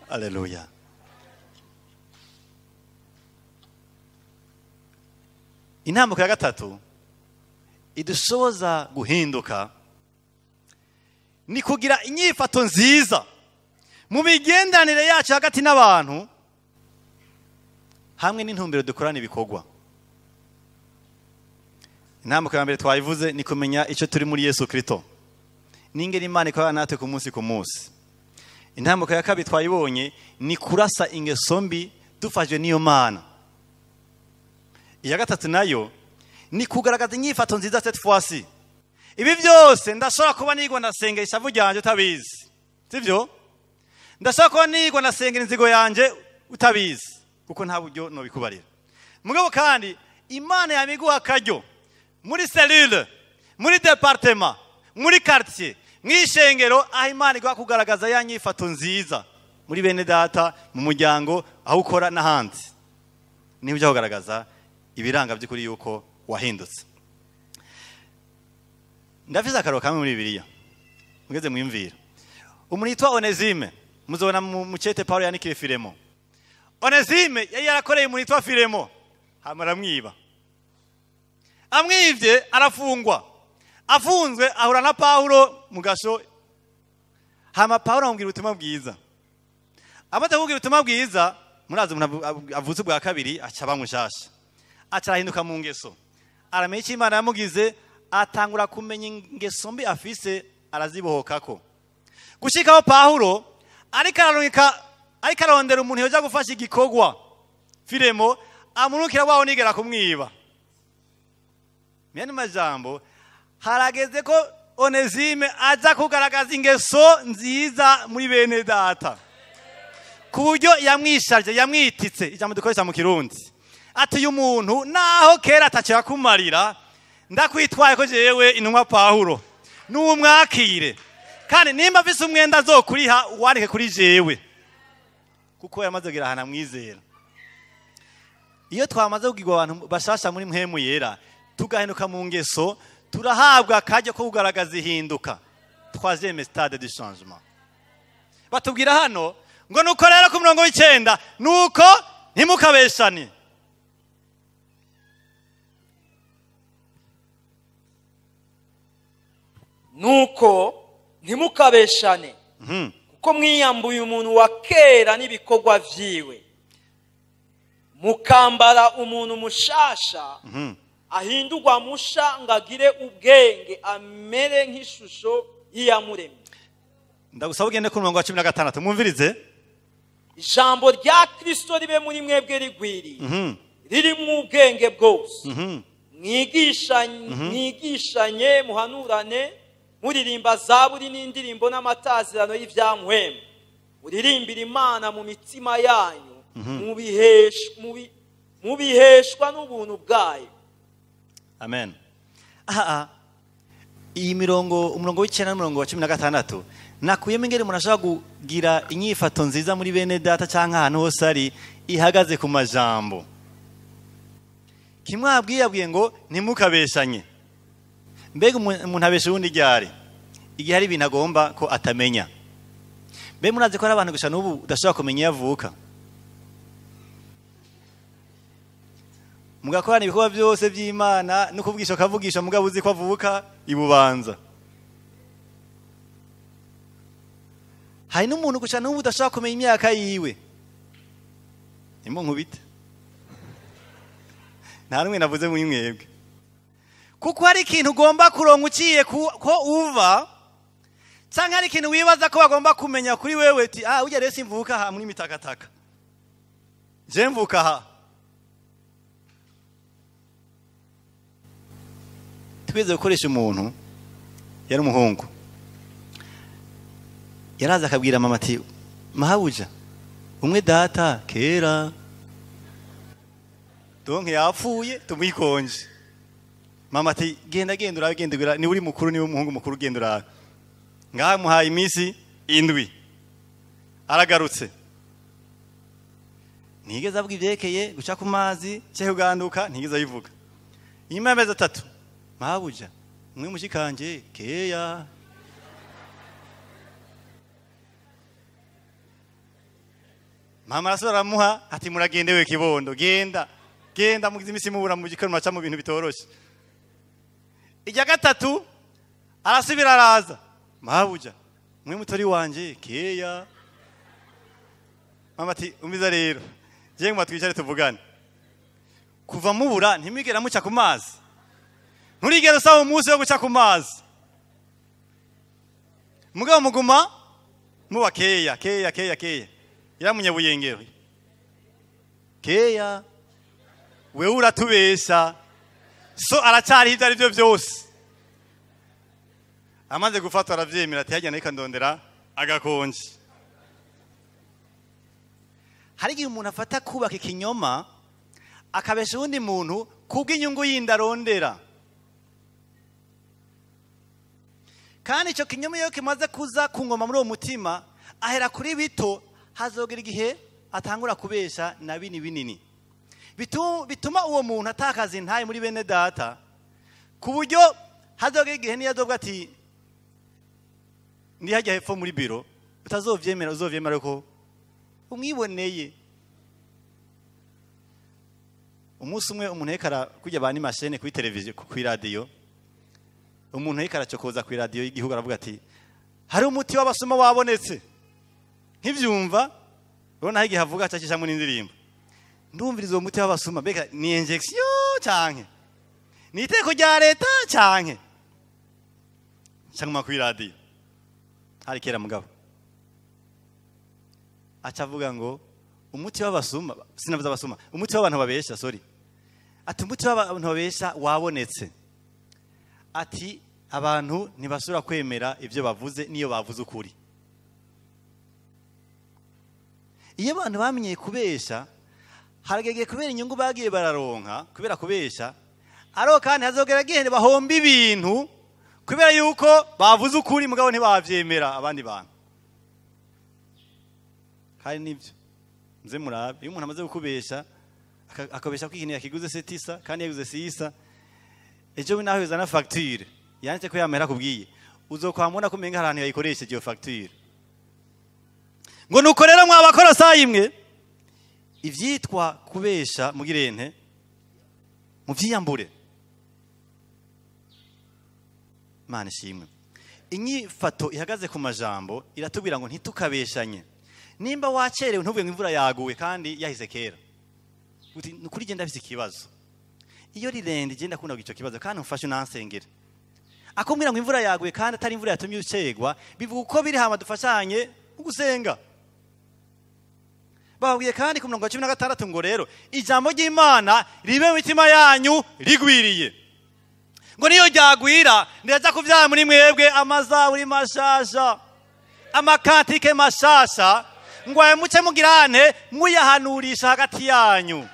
Haleluya. Intambuko ya gatatu idushoboza guhinduka ni kugira inyifato nziza mu migenderanire yacu hagati n'abantu hamwe n'intumbero dukorana ibikorwa. Intambuko ya mbere twayivuze ni kumenya icyo turi muri Yesu Kristo, n'ingene Imana ikorana natwe ku munsi ku munsi. Intambuko ya kabiri twayibonye ni kurasa ingeso mbi dufashwe n'iyo Mana. Iya gatatu nayo ni kugaragaza inyifato nziza cette fois-ci. Ibi byose ndashobora kuba nigwa ndasenga ishavu ryanje utabizi, sivyo? Ndashobora kuba nigwa ndasenga inzigo yanje utabizi, kuko nta buryo nobikubarira. Mugabo kandi Imana yamiguha akaryo muri cellule, muri département, muri quartier, mwishengero, aho Imana igwa kugaragaza ya nyifato nziza muri bene data, mu muryango, aho ukora n'ahandi. Niho ujya kugaragaza ibiranga by'ukuri yuko wahindutse. Ndafise akaro kamwe muri Bibiliya mugeze mwimvira. Umuntu yitwa Onesime, muzobona mu cete Paulo yandikiye Filemo. Onesime yari yarakoreye umuntu yitwa Filemo, hama aramwiba. Amwivye arafungwa. Afunzwe ahura na Paulo mu gasho. Hama Paulo amubwira ubutumwa bwiza. Amaze kumubwira ubutumwa bwiza, murazi umuntu avutse ubwa kabiri aca bamushasha. Aca arahinduka mu ngeso. Aramenya icyo Imana yamugize, atangura kumenya ingeso mbi afise, arazibohokako. Gushikaho Paulo ariko arondera umuntu yoja gufasha igikorwa Filemo, amurukira waho nigera kumwiba. Myani majambo, harageze ko Onezime aza kugaragaza ingeso nziza muri bene data, ku buryo yamwisharije, yamwititse, ijambo dukoresha mu Kirundi. Ati uyu muntu naho kera atacyo yakumarira, ndakwitwaye ko jewe intumwa Pawulo n'umwakire, kandi nimba afise umwenda azokuriha wandike kuri jewe, kuko yamaze kugira ahantu amwizera. Iyo twamaze kugirwa abantu bashasha muri mpwemu yera, tugahinduka mu ngeso, turahabwa akaryo ko kugaragaza ihinduka. Troisième stade du changement. Batubwira hano ngo nuko rero ku murongo w'9, nuko ntimukabeshane. Nuko ntimukabeshane, kuko mwiyambuye umuntu wa kera n'ibikorwa vyiwe, mukambara umuntu mushasha ahindurwa musha ngo agire ubwenge, amere nk'ishusho y'Iyamuremye. Ndagusaba ugende ku murongo wa 16, mwumvirize. Ijambo rya Kristo ribe muri mwebwe rigwiriye, riri mu ubwenge bwose, mwigishanye, muhanurane, muririmba zaburi n'indirimbo n'amatazirano y'ivyamuhemu, muririmbira Imana mu mitima yanyu, mubiheshwa n'ubuntu bwayo. Amen. Aha iyi mirongo, umurongo w'9 n'umurongo wa 16, nakuyemo ingene umuntu ashobora kugira inyifato nziza muri bene data canke ahantu hose ari, ihagaze ku majambo. Kimwe abwiye ngo ntimukabeshanye. Mbega umuntu abesha uwundi ryari? Igihe hari ibintu agomba ko atamenya. Mbe murazi ko hari abantu gusa n'ubu udashobora kumenya iyo avuka? Mugakorana ibikorwa byose by'Imana no kuvugisha akavugisha, mugabo uzi ko avuka ibubanza. Hari n'umuntu gusa n'ubu udashobora kumenya imyaka yiwe. Nimunkubite. Nta rumwe navuze muri mwebwe. Kuko hari ikintu ugomba kuronka uciye ko uva, canke hari ikintu wibaza ko bagomba kumenya kuri wewe, uti ah ujya rero simvuka aha muri mitakataka, je mvuka aha. Twigeze gukoresha umuntu yari umuhungu, yaraza akabwira mama ati mahabuja umwe data kera donke yapfuye tumuyikonje. Mama ati genda genda urabe, genda urabe, ni uri mukuru, ni umuhungu mukuru, genda urabe. Ngaha muhaye iminsi 7, aragarutse. Ntigeze avuga ivyerekeye guca ku mazi cye kuganduka, ntigeze abivuga. Inyuma y'amezi 3, mahabuja umwe mushikanje keya. Mama arasubira aramuha ati muragende we kibondo, genda genda mugize imisi mubura mu gikoni muraca mu bintu bitoroshe. Ijya 3 arasubira araza, mahabuja mwe mutori wanje keya. Mama ati umbiza rero je ngwa twicare tuvugane. Kuva mubura ntimwigera muca ku mazi, nturigera usaba umunsi wo guca ku mazi, mugabo muguma muba keya keya keya keya. Yaramunyabuyengero keya, wewe uratubesha, so aracyari ibyo ari byo byose. Amaze gufatwa aravyemera ati hajya neka ndondera agakonje. Hari igihe umuntu afata kubaka ikinyoma akabesha uwundi muntu kubw'inyungu yindi arondera. Kandi icyo kinyoma iyo kimaze kuza ku ngoma muri uwo mutima, ahera kuri bito, hazogera igihe atangura kubesha na bini binini. Bituma uwo muntu atakaza intaye muri bene data, ku buryo hazogera igihe niyo azobwa ati ndi hajya hepfo muri biro, utazovyemera, uzovyemera ko umwiboneye. Umunsi umwe umuntu yekara kujya bani mashene kuri televiziyo, kuri radio, umuntu yekara cyokoza kuri radio y'igihugu aravuga ati hari umuti w'abasoma wabonetse. Nkivyumva urabona aho igihe avuga acacishamo n'indirimbo. Ndumviriza uwo muti w'abasuma, mbega ni injection canke ni iteko rya leta canke cyangwa kuri radio hari kera mugabo acavuga ngo umuti w'abasuma, sinavuze abasuma, umuti w'abantu babesha, sorry, ati umuti w'abantu babesha wabonetse. Ati Abantu ntibasubira kwemera ibyo bavuze niyo bavuze ukuri. Iyo abantu bamenyeye kubesha, haragegeye kubera inyungu bagiye bararonka kubera kubesha, ariko kandi hazogera gihe bahomba ibintu kubera yuko bavuze ukuri mugabo ntibavyemera abandi bantu. Kandi nibyo nze murabe, iyo umuntu amaze gukubesha akabesha ko ikintu yakiguze setisa kandi yaguze sisa, ejo we naho yuzana facture yanditse ko yamera kubwiye, uzokwamubona ko umenga hari ahantu yayikoresheje iyo facture. Ngo nuko rero mwabakorosayi imwe, ivyitwa kubesha mugirente muvyiyambure. Imana ishimwe. Inyifato ihagaze ku majambo iratubwira ngo ntitukabeshanye. Nimba wacerewe ntuvuge ngo imvura yaguye kandi yahise kera. Uti nukuri genda afise ikibazo. Iyo rirende genda kunda ico kibazo kandi umfashe unansengere. Akombwira ngo imvura yaguye kandi atari imvura yatumye ucegwa, bivuga uko biri hama dufashanye ugusenga. Babwiye kandi ku murongo wa 16 ngo rero ijambo ry'Imana ribe mu mitima yanyu rigwiriye. Ngo niyo ryagwira ndiraza kuvyara muri mwebwe amazaburi mashasha, amakantike mashasha, ngo ayo muce mugirane muyahanurisha hagati yanyu.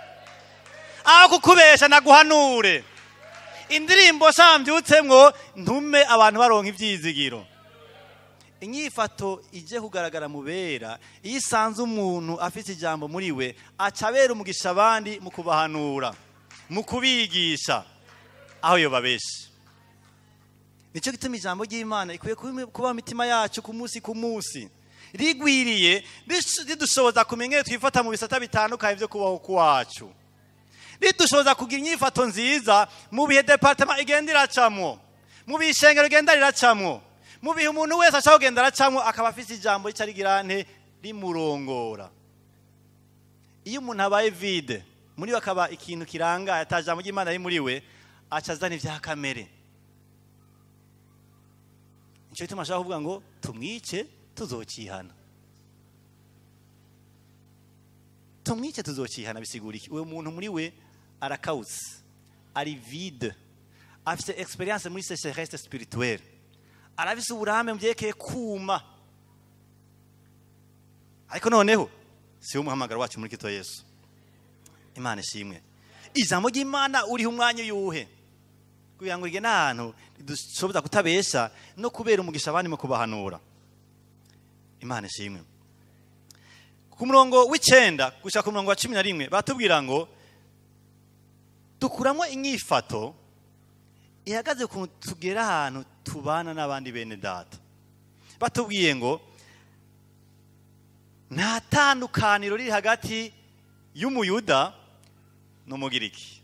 Aho kukubesha naguhanure. Indirimbo shambyutsemwo ntume abantu baronka ivyizigiro. Inyifato ije kugaragara mu bera, iyo isanze umuntu afite ijambo muri we, aca abera umugisha abandi mu kubahanura, mu kubigisha aho yobabesha. Nico gituma ijambo ry'Imana ikwiye kuba mu mitima yacu ku munsi ku munsi, rigwiriye ridushoboza kumenya twifata mu bisata bitandukanye byo kubaho kwacu, ridushoboza kugira inyifato nziza mu bihe departement igenda iracamwo, mu bihe ishengero igenda riracamwo, mu bihe umuntu wese ashaka kugenda aracamwo akaba afise ijambo rica rigirante rimurongora. Iyo umuntu abaye vide muri we akaba ikintu kirangaye ata jambo ry'Imana riri muri we, aca azana ivya kamere. Nico gituma ashaka kuvuga ngo tumwice tuzocihana. Tumwice tuzocihana bisigura iki? Uwo muntu muri we arakawutse, ari vide, afise experience muri sécheresse spirituelle, arafise uburambe mu vyerekeye kuma. Ariko noneho si umuhamagaro wacu muri Kristo Yesu. Imana ishimwe. Ijambo ry'Imana uriho umwanya yuhe kugira ngo rigene ahantu dushobora kutabesha no kubera umugisha abandi mu kubahanura. Imana ishimwe. Ku murongo w'icenda gushika ku murongo wa 11 batubwira ngo dukuramo inyifato ihagaze ku tugera ahantu tubana n'abandi bene data. Batubwiye ngo nta tandukaniro riri hagati y'umuyuda n'umugiriki,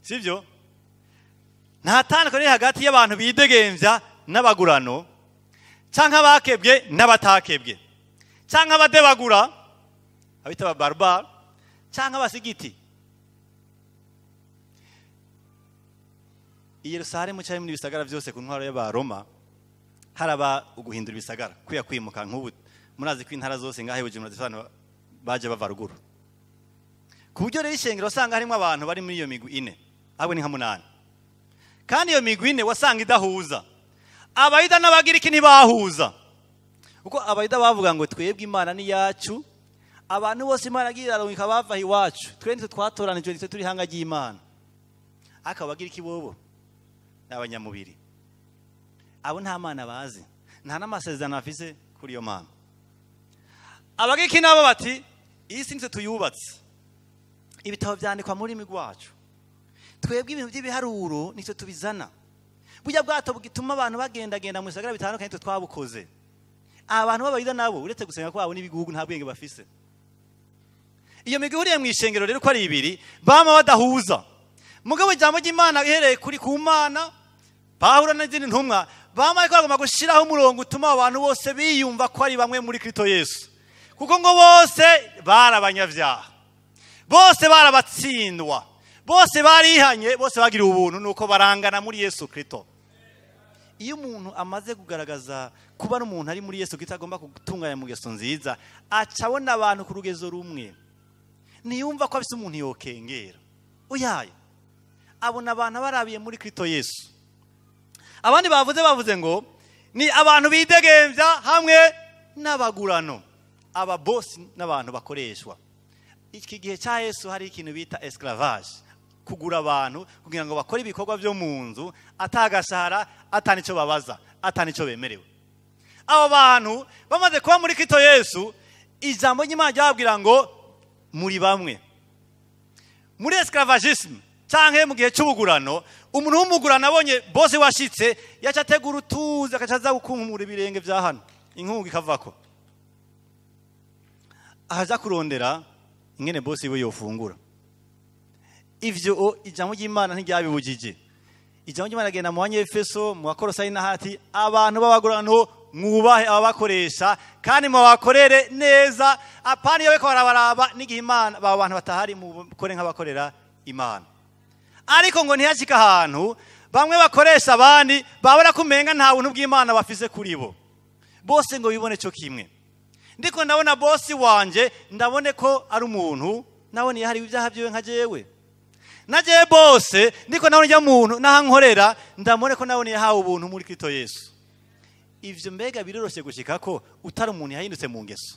sivyo? Nta tandukaniro riri hagati y'abantu bidegemvya n'abagurano, canke abakebwe n'abatakebwe, canke abadebagura abita ababarbare, canke abasigiti. I Yerusalemu cyari muri bisagara byose ku ntwaro y'Abaroma haraba uguhindura ibisagara, kwiya kwimuka. Nk'ubu murazi ko intara zose ngahe Bujumbura zifite abantu baje bava ruguru, ku buryo rero ishengero wasanga harimo abantu bari muri iyo migwi ine, ahubwo ni nka 8. Kandi iyo migwi ine wasanga idahuza. Abayuda n'Abagiriki ntibahuza, kuko Abayuda bavuga ngo twebwe Imana ni yacu, abantu bose Imana yagiye irarungika bava iwacu, twe nitwe twatoranijwe, nitwe turi ihanga ry'Imana. Ariko Abagiriki bobo ni abanyamubiri, abo nta Mana bazi, nta n'amasezerano bafise kuri iyo Mana. Abagiriki nabo bati iyi si nitwe tuyubatse, ibitabo vyandikwa mu rurimi rwacu, twebwe ibintu by'ibiharuro nitwe tubizana, burya bwato bugituma abantu bagendagenda mu bisagara bitandukanye nitwe twabukoze. Abantu b'Abayuda nabo uretse gusenga kwabo n'ibigugu nta bwenge bafise. Iyo migwi ihuriye mu ishengero rero uko ari ibiri bama badahuza. Mugabo ijambo ry'Imana ihereye kuri ku Mana, Pawulo n'izindi ntumwa bama ariko bagomba gushiraho umurongo utuma abantu bose biyumva ko ari bamwe muri Kristo Yesu, kuko ngo bose bari abanyabyaha, bose barabatsindwa, bose barihanye, bose bagiriwe ubuntu, nuko barangana muri Yesu Kristo. Iyo umuntu amaze kugaragaza kuba ari umuntu ari muri Yesu Kristo agomba gutunganya mu ngeso nziza, aca abona abantu ku rugezo rumwe, ntiyumva ko afise umuntu yokengera. Oyaye, abona abantu barabiye muri Kristo Yesu, Abandi bavuze ngo ni abantu bidegembya hamwe n'abagurano, ababosi n'abantu bakoreshwa. Iki gihe cya Yesu hari ikintu bita esclavage, kugura abantu kugira ngo bakore ibikorwa byo mu nzu atagashahara, atanico babaza, atanico bemerewe. Abo bantu bamaze kuba muri Kristo Yesu, ijambo ry'Imana ryababwira ngo muri bamwe. Muri esclavagisme canke mu gihe cy'ubugurano, umuntu w'umugurano abonye bose washitse yaca ategura utuzi akaca aza gukunkumura ibirenge vya hano, inkungu ikavako, ahaja kurondera ingene bose iwe yofungura. Ivyo ijambo ry'Imana ntiryabibujije. Ijambo ry'Imana agenda mu Banyefeso, mu Bakolosayi n'ahati, abantu b'abagurano mwubahe ababakoresha kandi mubakorere neza, apana iyo bariko barabaraba n'igihe Imana aba bantu batahari mukore nk'abakorera Imana. Ariko ngo ntiyashika ahantu bamwe bakoresha abandi babona kumenga nta buntu bw'Imana bafise kuri bo. Bose ngo bibone cyo kimwe. Ndiko ndabona bosi wanje, ndabone ko ari umuntu nabone yahari ibyaha byiwe nka jewe. Naje bose ndiko nabone njya muntu nahankorera, ndamone ko nabone yahawe ubuntu muri Kristo Yesu. Ivyo mbega biroroshe gushika ko utari umuntu yahindutse mu ngeso.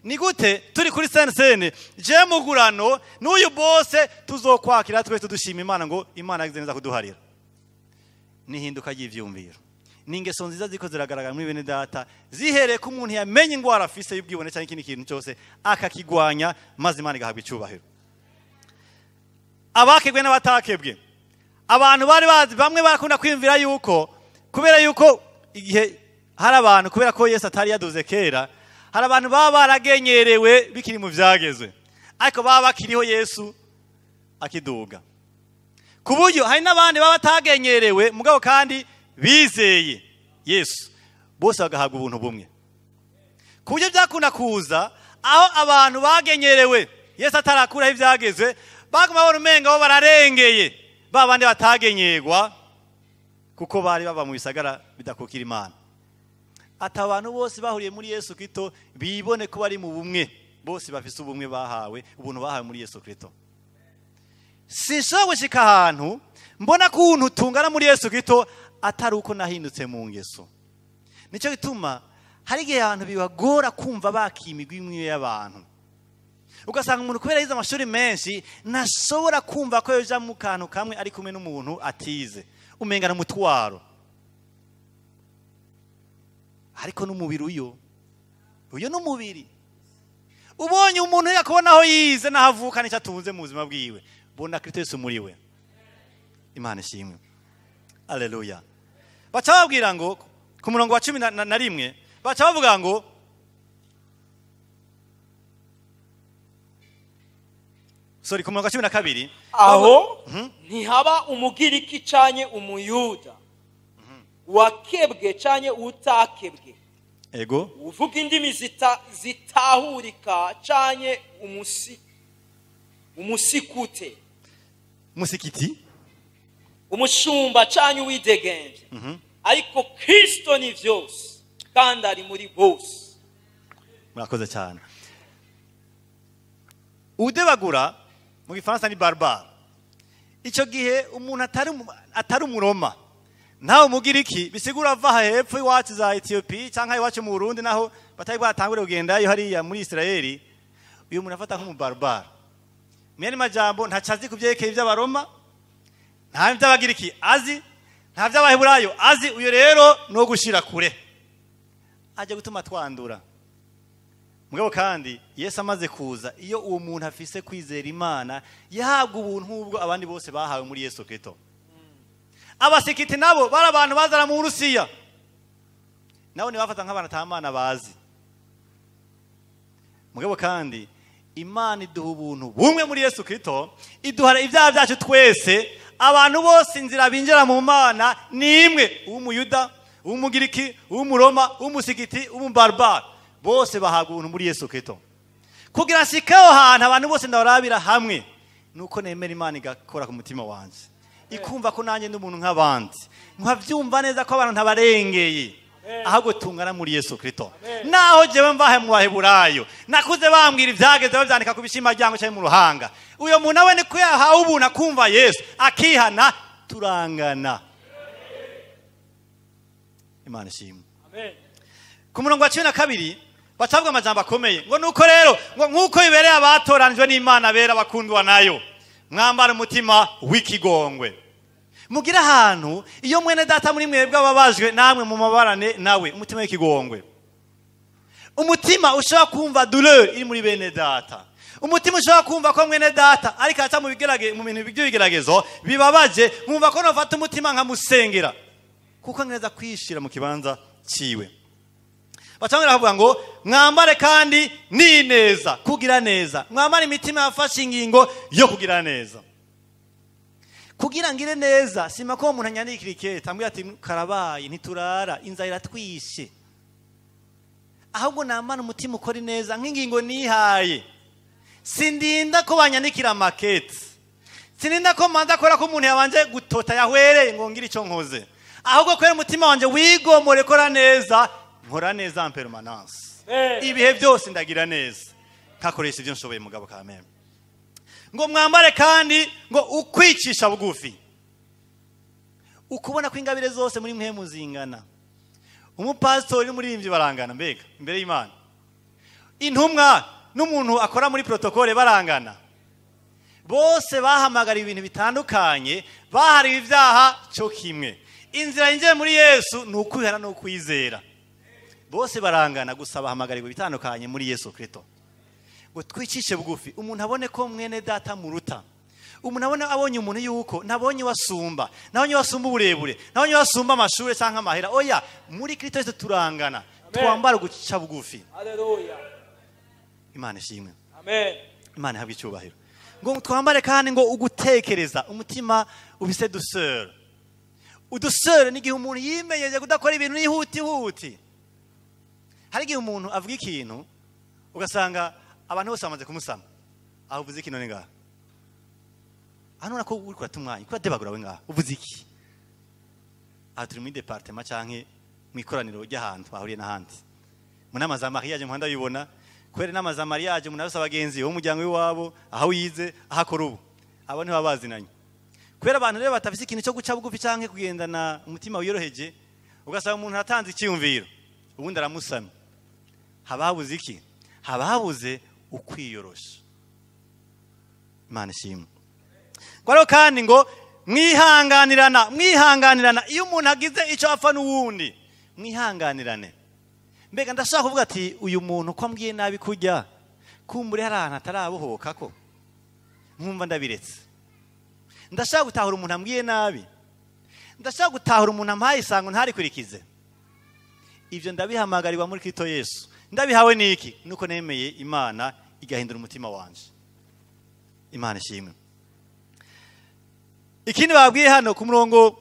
Ni gute turi kuri sene je mugurano n'uyu bose tuzokwakira twese dushima Imana ngo Imana yagize neza kuduharira. Nihinduka ry'ivyumviro, ni ingeso nziza ziko ziragaragara muri bene data, zihereye ko umuntu yamenye ingwara afise y'ubwibone cyangwa ikindi kintu cyose akakigwanya, maze Imana igahabwa icyubahiro. Abakebwe n'abatakebwe, abantu bari bazi, bamwe barakunda kwiyumvira yuko kubera yuko igihe hari abantu, kubera ko Yesu atari yaduze kera, hari abantu baba baragenyerewe bikiri mu vyagezwe, ariko baba bakiriho Yesu akiduga. Ku buryo hari n'abandi baba batagenyerewe mugabo kandi bizeye Yesu, bose bagahabwa ubuntu bumwe. Ku buryo byakunda kuza aho abantu bagenyerewe Yesu atarakuraho ivyagezwe, baguma babona umenga bo bararengeye ba bandi batagenyegwa, kuko bari baba mu bisagara bidakukira Imana. Ati abantu bose bahuriye muri Yesu Kristo bibone ko bari mu bumwe, bose bafise ubumwe bahawe, ubuntu bahawe muri Yesu Kristo. Sinshobora gushika ahantu mbona ko ubuntu tungana muri Yesu Kristo atari uko nahindutse mu ngeso. Nico gituma hari igihe abantu bibagora kumva bakimigwa imwe y'abantu. Ugasanga umuntu kubera yize amashuri menshi ntashobora kumva ko yoja mu kantu kamwe ari kumwe n'umuntu atize, umenga n'umutwaro. Ariko n'umubiri uyo n'umubiri. Ubonye umuntu yakubona aho yize n'ahavuka n'icyo atunze mu buzima bwiwe, bona Kristo Yesu muri we. Imana ishimwe. Haleluya. Baca babwira ngo ku murongo wa 11, baca bavuga ngo sorry, ku murongo wa 12, aho ntihaba umugiriki canye umuyuda, wakebwe canye utakebwe, ego uvuga indimi zitahurika canye umusikute, musikiti, umushumba canye uwidegemvya, ariko Kristo ni vyose kandi ari muri bose. Murakoze cyane. Udebagura mu gifaransa ni barbare. Icyo gihe umuntu atari umuroma ntawe umugiriki, bisigura ava hepfo iwacu za Ethiopia cyangwa iwacu mu Burundi, naho batari bwatangure kugenda yo hariya muri Israeli, uyu muntu afata nk'umubarbare. Mwene majambo ntacazi kuvyekeye iby'abaroma, nta by'abagiriki azi, nta by'abaheburayo azi, uyu rero no gushira kure ajya gutuma twandura. Mugabo kandi Yesu amaze kuza, iyo uwo muntu afise kwizera Imana yahabwa ubuntu ubwo abandi bose bahawe muri Yesu Kristo. Abasikiti nabo bari abantu bazara mu Burusiya, nabo ntibafata nk'abantu atamana bazi. Mugabo kandi Imana iduha ubuntu bumwe muri Yesu Kristo, iduhara ibyaha byacu twese. Abantu bose inzira binjira mu Mana ni imwe, uw'umuyuda, uw'umugiriki, uw'umuroma, uw'umusigiti, uw'umubarbare, bose bahabwa ubuntu muri Yesu Kristo. Kugira shikaho hantu abantu bose ndabarabira hamwe, nuko nemera Imana igakora ku mutima wanje, ikumva ko nanjye ndi umuntu nk'abandi, nkavyumva neza ko abantu ntabarengeye, ahubwo tungana muri Yesu Kristo. Naho jewe mvahe mu Baheburayo, nakuze bambwira ivyageze bavyandika ku bishima ryango cyangwa mu ruhanga, uyo muntu awe niko yahawe ubuntu akumva Yesu akihana, Turangana. Imana ishimwe. Amen. Ku murongo wa 12 bacavuga amajambo akomeye ngo nuko rero ngo nkuko bibereye abatoranijwe n'Imana bera bakundwa nayo, mwambara umutima w'ikigongwe. Mugira ahantu iyo mwene data muri mwebwe ababajwe namwe mu mabarane nawe, umutima w'ikigongwe. Umutima ushobora kumva douleur iri muri bene data. Umutima ushobora kumva ko mwene data ariko aca mu bigerage mu bintu by'ibigeragezo bibabaje, nkumva ko nofata umutima nkamusengera kuko neza kwishira mu kibanza ciwe. Bacangera bavuga ngo mwambare kandi n'ineza, kugira neza. Mwambare imitima yafashe ingingo yo kugira neza. Kugira ngire neza sima ko umuntu anyandikira ikete ambwira ati karabaye ntiturara inzara iratwishe. Ahubwo namara umutima ukora neza nk'ingingo nihaye. Sindinda ko banyandikira makete. Sindinda ko manza kora ko umuntu yabanje gutota yahwereye ngo ngire ico nkoze. Ahubwo kwera umutima wanje wigomore kora neza, nkora neza en permanence. Ibihe byose ndagira neza. Nkakoresha ibyo nshoboye mugabo kameme. Ngo mwambare kandi ngo ukwicisha bugufi. Ukubona ko ingabire zose muri mwe muzingana. Umupastori n'umuririmbyi barangana mbega imbere y'Imana. Intumwa n'umuntu akora muri protocole barangana. Bose bahamagara ibintu bitandukanye, bahariwe ibyaha cyo kimwe. Inzira yinjiye muri Yesu ni ukwihana no kwizera. Bose barangana gusa bahamagarirwa bitandukanye muri Yesu Kristo. Ngo twicishe bugufi, umuntu abone ko mwene data muruta. Umuntu abone abonye umuntu yuko nabonye wasumba, nabonye wasumba uburebure, nabonye wasumba amashure canke amahera. Oya, muri Kristo Yesu turangana. Twambara guca bugufi. Haleluya. Imana ishimwe. Amen. Imana ihabwe icyubahiro. Ngo twambare kandi ngo ugutekereza umutima ubise douceur. Uduseur ni igihe umuntu yimenyeje kudakora ibintu yihuti huti. Hari igihe umuntu avuga ikintu ugasanga abantu bose bamaze kumusama. Aho uvuze ikintu ni ngaha. Hano nako uri kuratumwanya, kuradebagura we ngaha. Uvuze iki? Aha turi muri departement canke mu ikoraniro ry'ahantu bahuriye n'ahandi. Mu nama za mariage muhanda bibona, kubera inama za mariage umuntu arasa abagenzi bo muryango w'iwabo, aho yize, aho akora ubu. Abo ntiba bazinanye. Kubera abantu rero batafise ikintu cyo guca bugufi canke kugendana umutima wiyoroheje, ugasanga umuntu aratanze icyumviro, ubundi aramusama. Haba habuze iki? Haba habuze ukwiyorosha. Imana ishimwe. Ngo kandi ngo mwihanganirana, mwihanganirana iyo umuntu agize icyo apfa n'uwundi, mwihanganirane. Mbega ndashaka kuvuga ati uyu muntu ko ambwiye nabi kujya kumbure hari ahantu atarabohoka ko nkumva ndabiretse. Ndashaka gutahura umuntu ambwiye nabi. Ndashaka gutahura umuntu ampaye isango ntarikurikize. Ibyo ndabihamagarirwa muri Kristo Yesu. Ndabihawe niki? Nuko nemeye Imana igahindura umutima wanje. Imana ishimwe. Ikindi babwiye hano ku murongo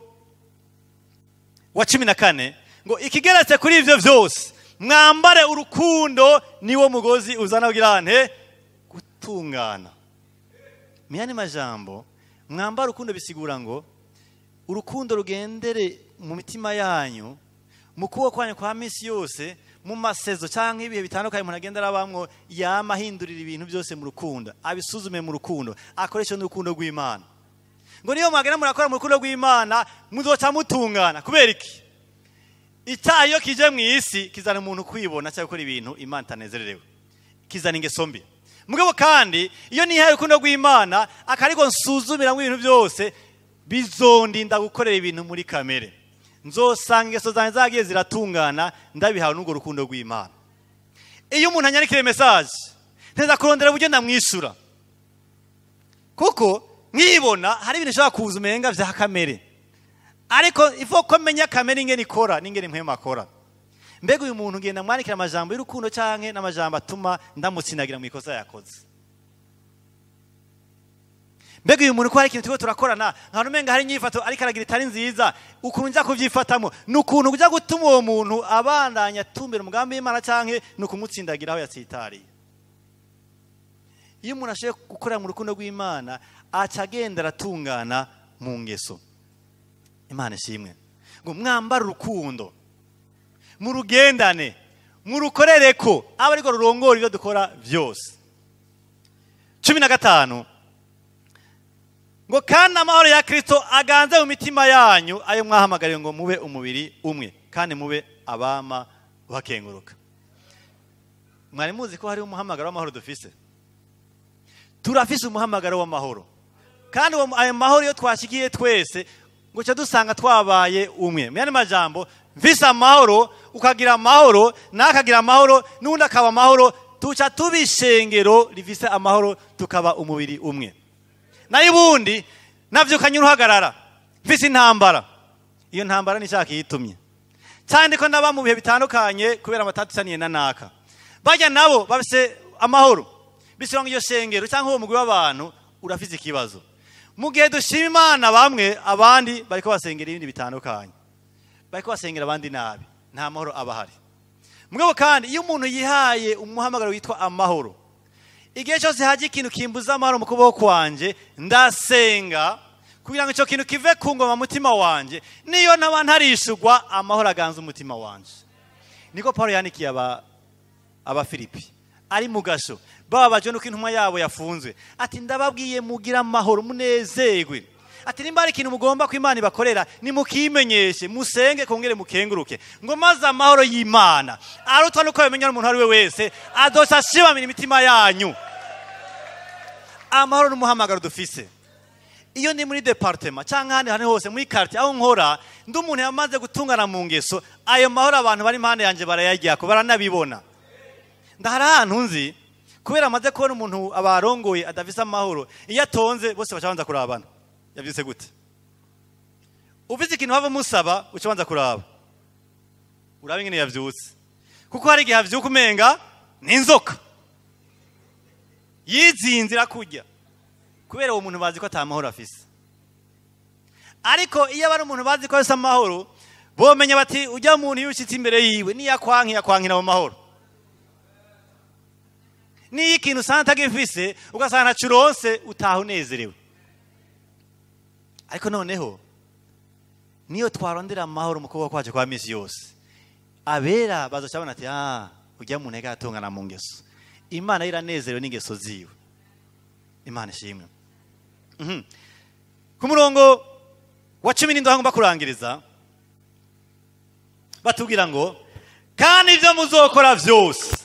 wa 14 ngo ikigeretse kuri ivyo vyose mwambare urukundo niwo mugozi uzana kugira gutungana. Miyani majambo mwambare urukundo bisigura ngo urukundo rugendere mu mitima yanyu, mu kuwo kwanyu kwa misi yose, mu masezo canke ibihe bitandukanye umuntu agenda arabamwo, yamahindurira ibintu byose mu rukundo, abisuzume mu rukundo, akoreshe n'urukundo rw'Imana. Ngo niyo mwagenda murakora mu rukundo rw'Imana muzoca mutungana. Kubera iki? Icyaha iyo kije mu isi kizana umuntu kwibona cyangwa gukora ibintu Imana itanezererewe, kizana ingeso mbi. Mugabo kandi iyo nihaye urukundo rw'Imana akariko nsuzumiramo ibintu byose, bizondinda gukorera ibintu muri kamere. Nzosanga ingeso zanjye zagiye ziratungana ndabihawe n'urwo rukundo rw'Imana. Iyo umuntu anyandikira message nteza kurondera uburyo ndamwishyura, kuko nkibona hari ibintu bishobora kuza umenga vya kamere, ariko ifo ko menya kamere ingene ikora n'ingene mpema akora. Mbega uyu muntu ngenda mwandikira amajambo y'urukundo canke n'amajambo atuma ndamutsinagira mu ikosa yakoze? Mbega uyu muntu ko hari ikintu turiko turakorana nka umenga hari inyifato ariko aragira itari nziza, ukuntu nja kuvyifatamo ni ukuntu kuja gutuma uwo muntu abandanya atumbera umugambi w'Imana canke ni ukumutsindagira aho yatsitariye. Iyo umuntu ashoboye gukorera mu rukundo rw'Imana aca agenda aratungana mu ngeso. Imana ishimwe. Ngo mwambare urukundo, murugendane, murukorereko, abe ariko rurongora ibyo dukora byose. 15 Ngo kandi amahoro ya Kristo aganze mu mitima yanyu, ayo mwahamagariwe ngo mube umubiri umwe, kandi mube abama bakenguruka. Mwari muzi ko hari umuhamagaro w'amahoro dufise? Turafise umuhamagaro w'amahoro, kandi ayo mahoro iyo twashikiye twese ngo cyo dusanga twabaye umwe. Mu yandi majambo, mfise amahoro, ukagira amahoro, nakagira amahoro, n'undi akaba amahoro, tuca tuba ishengero rifise amahoro, tukaba umubiri umwe. Nayo ubundi navyukanye uruhagarara, mfise intambara, iyo ntambara ni cyaha kiyitumye, cyane ko ndaba mu bihe bitandukanye kubera amatatu na naka bajya nabo bafise amahoro, bisaba ngo iyo shengero cyangwa uwo mugwi w'abantu urafise ikibazo. Mu gihe dushima Imana bamwe, abandi bariko basengera ibindi bitandukanye, bariko basengera abandi nabi, nta mahoro aba ahari. Mugabo kandi iyo umuntu yihaye umuhamagaro witwa amahoro, igihe cyose haje ikintu kimbuza amahoro mu kuboko kwanje, ndasenga kugira ngo icyo kintu kive ku ngoma mutima wanje, niyo naba ntarishugwa, amahoro aganza umutima wanje. Niko Paulo yandikiye Abafilipi ari mu gasho, bababajwe nuko intumwa yabo yafunzwe, ati ndababwiye mugira amahoro, munezerwe. Ati nimba hari ikintu mugomba ko Imana ibakorera, nimukimenyeshe, musenge kongere mukenguruke, ngo maze amahoro y'Imana arutwa nuko yamenya umuntu ari we wese, adosa ashibamira imitima yanyu. Amahoro n'umuhamagaro dufise. Iyo ndi muri departement cyangwa ahandi hantu hose muri quartier aho nkora, ndi umuntu yamaze gutungana mu ngeso, ayo mahoro abantu bari impande yanjye barayajyako, baranabibona. Ndahari ahantu nzi kubera amaze kubona umuntu abarongoye adafise amahoro, iyo atonze bose baca banza kurabana, yavyutse gute? Ufise ikintu wava musaba, uca banza kuraba, urabe ingene yavyutse, kuko hari igihe avyuka umenga ni inzoka yizinze irakurya, kubera uwo muntu bazi ko ata mahoro afise. Ariko iyo aba ari umuntu bazi ko afise amahoro, bomenya bati ujya muntu iyo ushitse imbere yiwe niyakwanka yakwankira mu mahoro. Niyo ikintu usanga atagifise ugasanga ntaco uronse, utaha unezerewe. Ariko noneho niyo twarondera amahoro mu kuboko kwacu kwa misi yose, abera bazoca babona ati ujya muntu ega atungana mu ngeso, Imana iranezerewe n'ingeso ziwe. Imana ishimwe. Ku murongo wa 17 aho ngomba kurangiriza, batubwira ngo kandi ibyo muzokora vyose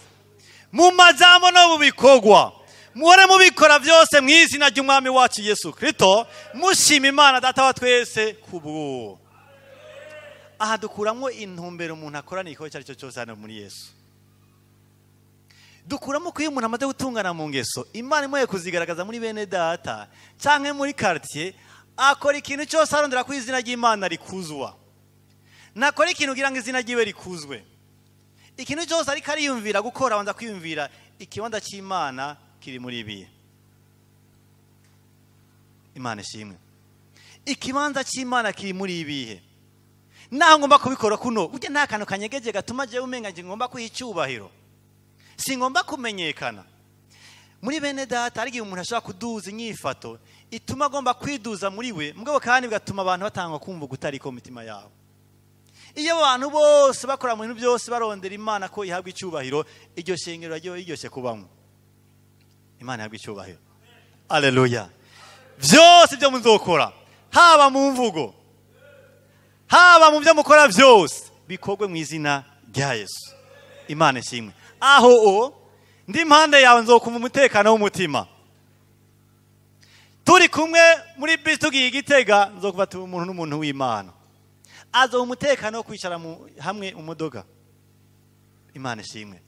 mu majambo no mu bikorwa, muhore mubikora byose mu izina ry'Umwami wacu Yesu Kristo, mushima Imana Data wa twese kubwo. Aha dukuramwo intumbero umuntu akorana igikorwa icyo ari cyo cyose hano muri Yesu. Dukuramo ko iyo umuntu amaze gutungana mu ngeso, Imana imuye kuzigaragaza muri bene data canke muri quartier, akora ikintu cyose arondera ko izina ry'Imana rikuzwa. Nakora ikintu kugira ngo izina ryiwe rikuzwe. Ikintu cyose ariko ariyumvira gukora, abanza kwiyumvira ikibanza cy'Imana kiri muri ibi. Imana ishimwe. Ikibanza cy'Imana kiri muri ibihe. Naho ngomba kubikora kuno, burya nta kantu kanyegeje gatuma jewe umenga nje ngomba kwiha icyubahiro. Singomba kumenyekana. Muri bene data hari igihe umuntu ashobora kuduza inyifato ituma agomba kwiduza muri we, mugabo kandi bigatuma abantu batangwa kumva gutariko mu mitima yabo. Iyo abantu bose bakora mu bintu byose barondera Imana ko ihabwa icyubahiro, iryo shengero ryo iryoshye kubamwo. Imana ihabwa icyubahiro. Haleluya. Byose byo muzokora, haba mu mvugo, haba mu byo mukora byose, bikorwe mu izina rya Yesu. Imana ishimwe. Aho o ndi impande yawe nzokumva umutekano w'umutima. Turi kumwe muri bisi tugiye Igitega, nzokuva tu umuntu n'umuntu w'Imana. Azo umutekano wo kwicara hamwe mu modoka. Imana ishimwe.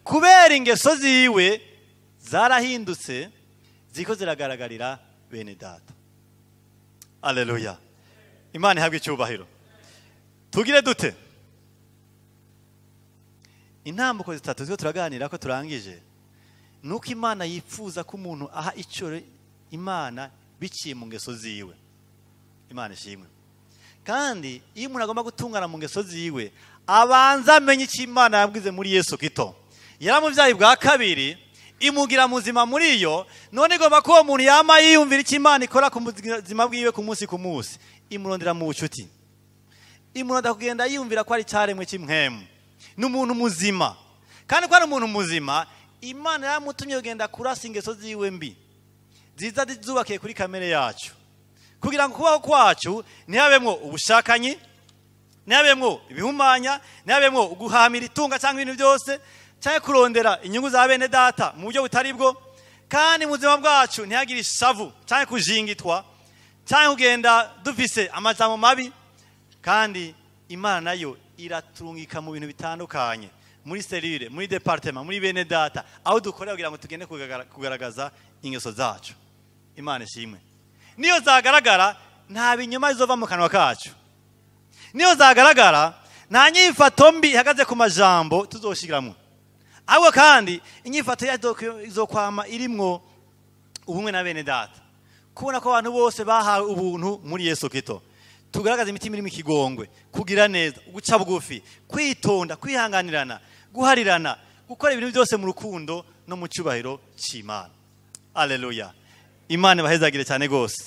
Kubera ingeso ziwe zarahindutse, ziko ziragaragarira bene data. Haleluya. Imana ihabwe icyubahiro. Tugire dute? Intambuko zitatu zo turaganira ko turangije, nuko Imana yifuza ko umuntu aha icyo Imana biciye mu ngeso ziwe. Imana ishimwe. Kandi iyo umuntu agomba gutungana mu ngeso ziwe, abanza amenye icyo Imana yabwize muri Yesu Kristo. Yaramubyaye bwa kabiri, imugira muzima muri yo, none igomba ko uwo muntu yama yiyumvira icyo Imana ikora ku buzima bwiwe ku munsi ku munsi. Imurondera mu bucuti, imurondera kugenda yiyumvira ko ari cyaremwe cy'impwemu, ni umuntu muzima. Kandi ko ari umuntu muzima, Imana yaramutumye kugenda kurasa ingeso ziwe mbi ziza zubakiye kuri kamere yacu. Kugira ngo kubaho kwacu ntihabemwo ubushakanyi, ntihabemwo ibihumanya, ntihabemwo guhamira itunga cyangwa ibintu byose, cyangwa kurondera inyungu za bene data mu buryo butari bwo. Kandi mu buzima bwacu ntihagire ishavu cyangwa kujingitwa cyangwa kugenda dufise amajambo mabi. Kandi Imana nayo iratungika mu bintu bitandukanye, muri cellule, muri département, muri bene data aho dukorera, kugira ngo tugende kugaragaza ingeso zacu. Imana ishimwe. Niyo zagaragara, nta binyoma bizova mu kanwa kacu. Niyo zagaragara, nta nyifato mbi ihagaze ku majambo tuzoshiramo. Ahubwo kandi inyifato yacu izokwama irimwo ubumwe na bene data, kubona ko abantu bose bahawe ubuntu muri Yesu Kristo. Tugaragaza imitima irimo ikigongwe, kugira neza, guca bugufi, kwitonda, kwihanganirana, guharirana, gukora ibintu byose mu rukundo no mu cyubahiro cy'Imana. Aleluya! Imana ibahezagire cyane rwose.